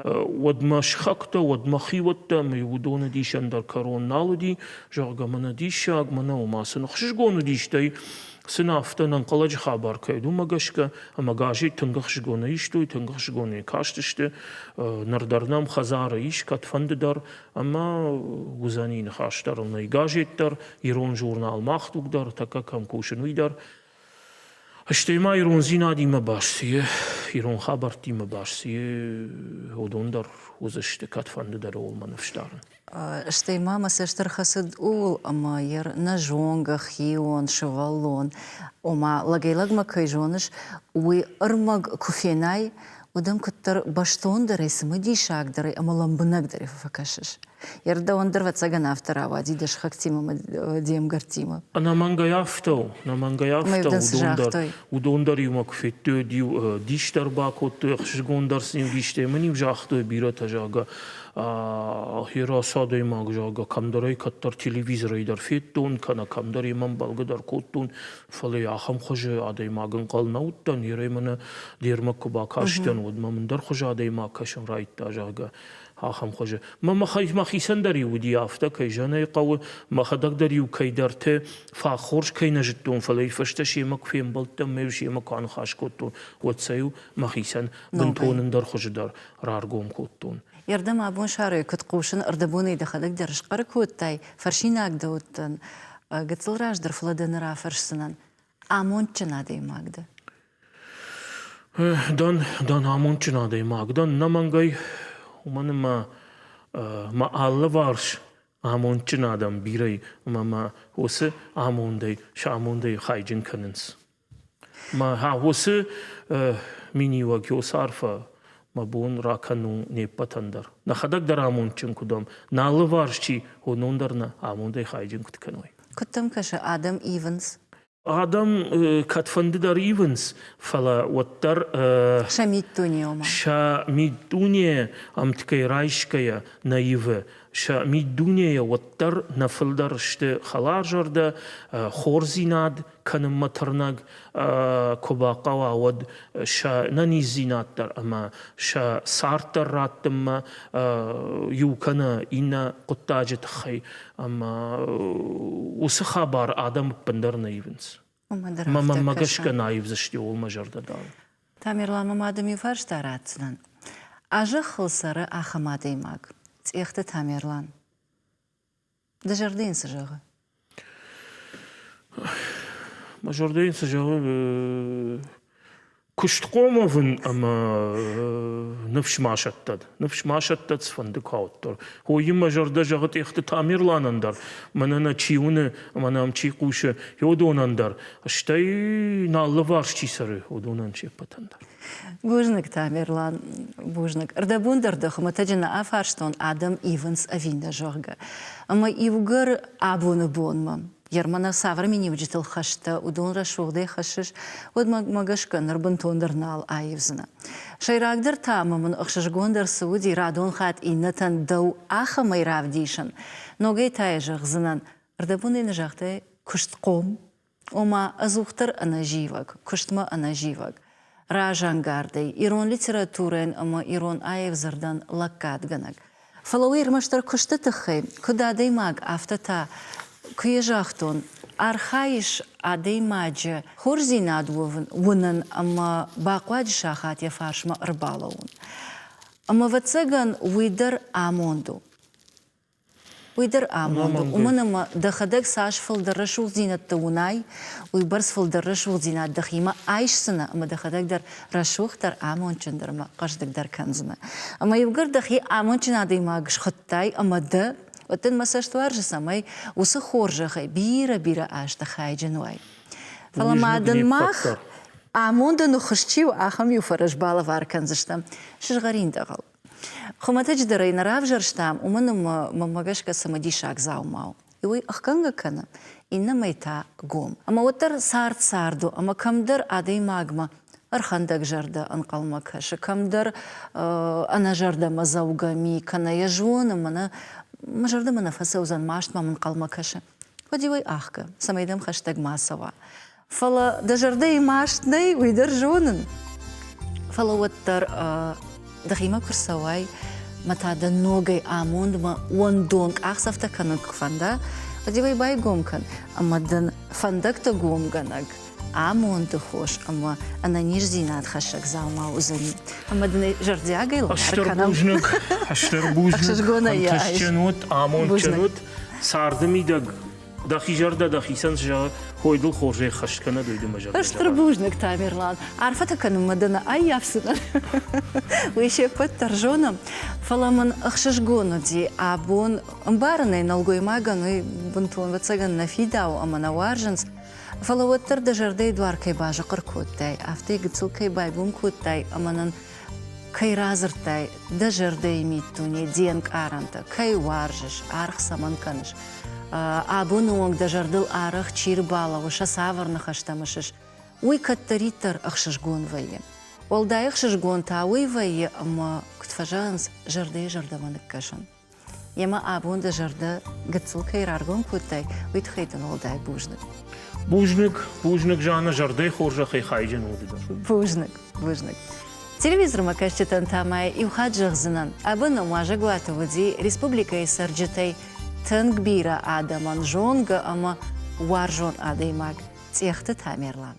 Уӕд мӕ сыхӕгтӕ, уӕд мӕ хиуӕттӕ ӕмӕ уыдоны дисӕн дӕр кӕрон нал уыди, зӕгъгӕ, мӕнӕ диссаг, мӕнӕ ома сын ӕхсызгон уыди, стӕй сын афтӕ ӕнӕнхъӕлӕджы хабар кӕй уыд, уымӕ гӕсгӕ ӕмӕ газет тынг ӕхсызгонӕй истой, тынг ӕхсызгонӕй кастысты. Ныр дӕр нӕм хӕдзары ис, кӕдфӕнды дӕр, ӕмӕ уыдзӕни ныхас дӕр ыл нӕй газет дӕр, ирон журнал Мах дуг дӕр, тӕккӕ кӕм кусын, уый дӕр. Стӕй ма ирондзинадимӕ баст цы и, ирон хабӕрттимӕ баст цы и, уыдон дӕр уыдзысты кӕдфӕнды дӕр ууыл мӕ ныфс дарын. Стӕй ма мӕ цӕст ӕрхӕцыд ууыл, ӕмӕ йӕ нӕ зонгӕ, хион, сывӕллон, ома лӕгӕй-лӕгмӕ кӕй зоныс, уый ӕрмӕг куы фенай, уӕд ӕм куыддӕр бӕстондӕрӕй, цымыдисагдӕрӕй ӕмӕ лӕмбынӕгдӕрӕй фӕкӕсыс. Йе рдӕуӕн дӕр, ӕвӕццӕгӕн, афтӕ рауади дӕ сыхӕгтимӕ ӕмӕ де мгӕрттимӕ. Ӕнӕмӕнгӕй афтӕ у, ӕнӕмӕнгӕй афтӕ у. Уыдон дӕр, уыдон дӕр иумӕ куы федтой, уӕд-иу дис дӕр бакодтой, ӕхсызгон дӕр сын дистӕ мын-иу загътой бирӕтӕ, зӕгъгӕ, херас адӕймаг, зӕгъгӕ, кӕмдӕр ӕй кӕддӕр телевизорӕй дӕр федтон, кӕнӕ кӕмдӕр йемӕ ӕмбӕлгӕ дӕр кодтон, фӕлӕ ахӕм хуызы адӕймаг ӕнхъӕл нӕ уыдтӕн, ерӕй мӕнӕ де рмӕг куы бакастӕн, уӕд мӕм ӕндӕр хуызы адӕймаг кӕсын райдыдта, зӕгъгӕ, ахӕм хуызы. Мӕ мӕхицӕн дӕр-иу уыди афтӕ, кӕй зӕгъын ӕй хъӕуы, мӕхӕдӕг дӕр-иу кӕйдӕрты фаг хорз кӕй нӕ зыдтон, фӕлӕ фӕстӕ семӕ куы фембӕлдтӕн, ӕмӕ-иу семӕ куы аныхас кодтон, уӕд сӕ-иу мӕхицӕн бынтон ӕндӕр хуызы дӕр раргом кодтон. Ердӕм абон сарӕй куыд хъусын, ӕрдӕбонӕй дӕхӕдӕг дӕр схъӕр кодтай, фӕрсинаг дӕ уыдтӕн, гыццыл раздӕр, фӕлӕ дӕ ныр афӕрсдзынӕн. Амондджын адӕймаг дӕ? Дӕн, дӕн амондджын адӕймаг дӕн, нӕмӕнгӕй, уымӕн ӕмӕ мӕ алыварс амондджын адӕм бирӕ ӕмӕ мӕ уыцы амондӕй сӕ амондӕй хайджын кӕнынц. Мӕ уыцы миниуӕг, уыцы арфӕ мӕ бон ракӕнын у не ппӕтӕн дӕр. Нӕхӕдӕг дӕр амондджын куыд уӕм, нӕ алыварс чи, уыдон дӕр нӕ амондӕй хайджын куыд кӕной. Куыд дӕм кӕсы, адӕм ивынц? Адӕм кӕдфӕнды дӕр ивынц, фӕлӕ уӕддӕр сӕ миддуне ома. Сӕ миддуне ӕмткӕй райсгӕйӕ нӕ ивы. Сӕ миддунейӕ уӕддӕр нӕ фылдӕр сты хӕларзӕрдӕ, хорздзинад кӕнынмӕ тырнӕг, куы бахъӕуа, уӕд сӕ нӕниздзинад дӕр ӕмӕ сӕ цард дӕр раттынмӕ иу кӕнӕ иннӕ хъуыддаджы тыххӕй. Ӕмӕ уыцы хабар адӕм ӕппындӕр нӕ ивынц. Мӕнмӕ гӕсгӕ нӕ аивдзысты, ууыл мӕ зӕрдӕ дары. Тамерлан, мӕ мады иу фарста ратдзынӕн. А зӕххыл цӕры ахӕм адӕймаг, Цъехты Тамерлан. Дӕ зӕрдӕ йын цы зӕгъы? Мӕ зӕрдӕ йын цы зӕгъы, куыстхъом уӕвын ӕмӕ ныфс ма сӕттӕд. Ныфс ма сӕттӕд цыфӕнды куы ауыддӕр. Хойы мӕ зӕрдӕ зӕгъы Тъехты Тамерланӕн дӕр, мӕнӕ нӕ чи уыны ӕмӕ нӕм чи хъусы, уыдонӕн дӕр, стӕй нӕ алыварс чи цӕры, уыдонӕн се ппӕтӕн дӕр. Бузныг, Тамерлан, бузныг. Ӕрдӕбон дӕр дӕ хуымӕтӕджы нӕ афарстон, адӕм ивынц ӕви нӕ, зӕгъгӕ. Ӕмӕ иугӕр абоны бонмӕ Ермана цавӕр миниуджытыл хӕстӕ, уыдон рӕсугъдӕй хӕссыс, уӕд мӕ гӕсгӕ ныр бынтондӕр нал аивдзынӕ. Сӕйрагдӕр та ӕмӕ мын ӕхсызгондӕр цы уыди, радон хатт иннӕтӕн дӕу ахӕмӕй равдисын, ногӕй та йӕ зӕгъдзынӕн, ӕрдӕбонӕй нӕ загътай куыстхъом, ома ӕдзухдӕр ӕнӕзивӕг, куыстмӕ ӕнӕзивӕг, разӕнгардӕй ирон литературӕйӕн ӕмӕ ирон аив дзырдӕн лӕггадгӕнӕг. Фӕлӕ уый ӕрмӕстдӕр куысты тыххӕй, куыд адӕймаг, афтӕ та, куы йӕ загътон, архайыс адӕймаджы хорздзинад уынын ӕмӕ бахъуаджы сахат йӕ фарсмӕ ӕрбалӕууын. Ӕмӕ, ӕвӕццӕгӕн, уый дӕр амонд у. Уый дӕр амонд у, уымӕн ӕмӕ дӕхӕдӕг цас фылдӕр рӕсугъддзинӕдтӕ уынай, уыйбӕрц фылдӕр рӕсугъддзинад дӕхимӕ айсдзынӕ ӕмӕ дӕхӕдӕг дӕр рӕсугъддӕр, амондджындӕр ӕмӕ хъӕздыгдӕр кӕндзынӕ. Ӕмӕ иугӕр дӕхи амондджын адӕймаг схуыдтай ӕмӕ дӕ, уӕд дын мӕ цӕст уарзы, цӕмӕй уыцы хорзӕхӕй бирӕ-бирӕ азты хайджын уай. Фӕлӕ ма дын мах амонды ныххуыс чи у, ахӕм иу фӕрӕз балӕвар кӕндзыстӕм сызгъӕрин дӕгъӕл. Хуымӕтӕджы дӕр ӕй нӕ равзӕрстам, уымӕн ӕмӕ мӕнмӕ гӕсгӕ цымыдисаг дзаума у. Уый ӕхгӕнгӕ кӕны, иннӕмӕй та гом. Ӕмӕ уӕддӕр цард цард у, ӕмӕ кӕмдӕр адӕймагмӕ ӕрхӕндӕг зӕрдӕ ӕнхъӕлмӕ кӕсы, кӕмдӕр ӕнӕзӕрдӕмӕдзӕугӕ ми кӕнӕ йӕ зоны, мӕнӕ мӕ зӕрдӕмӕ нӕ фӕцӕудзӕн, маст мӕм ӕнхъӕлмӕ кӕсы. Уӕд-иу ӕй ӕхгӕ, цӕмӕй дӕм хӕстӕг ма цӕуа. Фӕлӕ дӕ зӕрдӕйы маст нӕй, уый дӕр зонын. Фӕлӕ уӕддӕр дӕхимӕ куы рцӕуай, мӕ та дӕ ногӕй амондмӕ уӕндон къахдзӕфтӕ кӕнын куы фӕнда, уӕд-иу ӕй байгом кӕн ӕмӕ дын фӕндӕгтӕ гомгӕнӕг амонды хос ӕмӕ ӕнӕниздзинад хӕссӕг дзаума уыдзӕни. Ӕмӕ дын ӕй зӕрдиагӕй лӕвар кӕнӕм. Стыр бузныг, стыр бузныг. Ӕхсызгонӕй йӕ айс. Ӕнтыстджын ут, амондджын ут. Царды мидӕг Дӕхи зӕрдӕ дӕхицӕн зӕгъы, хой дыл хорзӕй хӕст кӕнӕд, уый дын мӕ зӕрдӕ Стыр бузныг, Тамерлан. Арфӕтӕ кӕнынмӕ дӕ нӕ ӕййафдзынӕн. Уый се ппӕт дӕр зонӕм. Фӕлӕ мын ӕхсызгон уыди абон ӕмбарынӕй нӕлгоймагӕн уый бынтон ӕвӕццӕгӕн нӕ фидауы ӕмӕ нӕ уарзынц. Фӕлӕ уӕддӕр дӕ зӕрдӕйы дуар кӕй базыхъыр кодтай, афтӕ гыццыл кӕй байгом кодтай ӕмӕ нын кӕй радзырдтай дӕ зӕрдӕйы миддуне, де нкъарӕнтӕ, кӕй уарзыс, аргъ цӕмӕн кӕныс, абоны онг дӕ зӕрдыл арӕх чи рбалӕууы, сӕ цавӕр ныхӕстӕ мысыс, уый кӕддӕриддӕр ӕхсызгон вӕййы. Уӕлдай ӕхсызгон та уый вӕййы, ӕмӕ, куыд фӕзӕгъынц, зӕрдӕйы зӕрдӕмӕ ныккӕсын. Йемӕ абон дӕ зӕрдӕ гыццыл кӕй раргом кодтай, уый тыххӕй дын уӕлдай бузныг. Бузныг, бузныг, Жанна, зӕрдӕйы хорзӕхӕй хайджын у ды дӕр. Бузныг, бузныг. Телевизормӕ кӕсджытӕн та ма иу хатт зӕгъдзынӕн, абон нӕм уазӕгуаты уыди республикӕйы цӕрджытӕй тынг бирӕ адӕмӕн зонгӕ ӕмӕ уарзон адӕймаг Цъехты Тамерлан.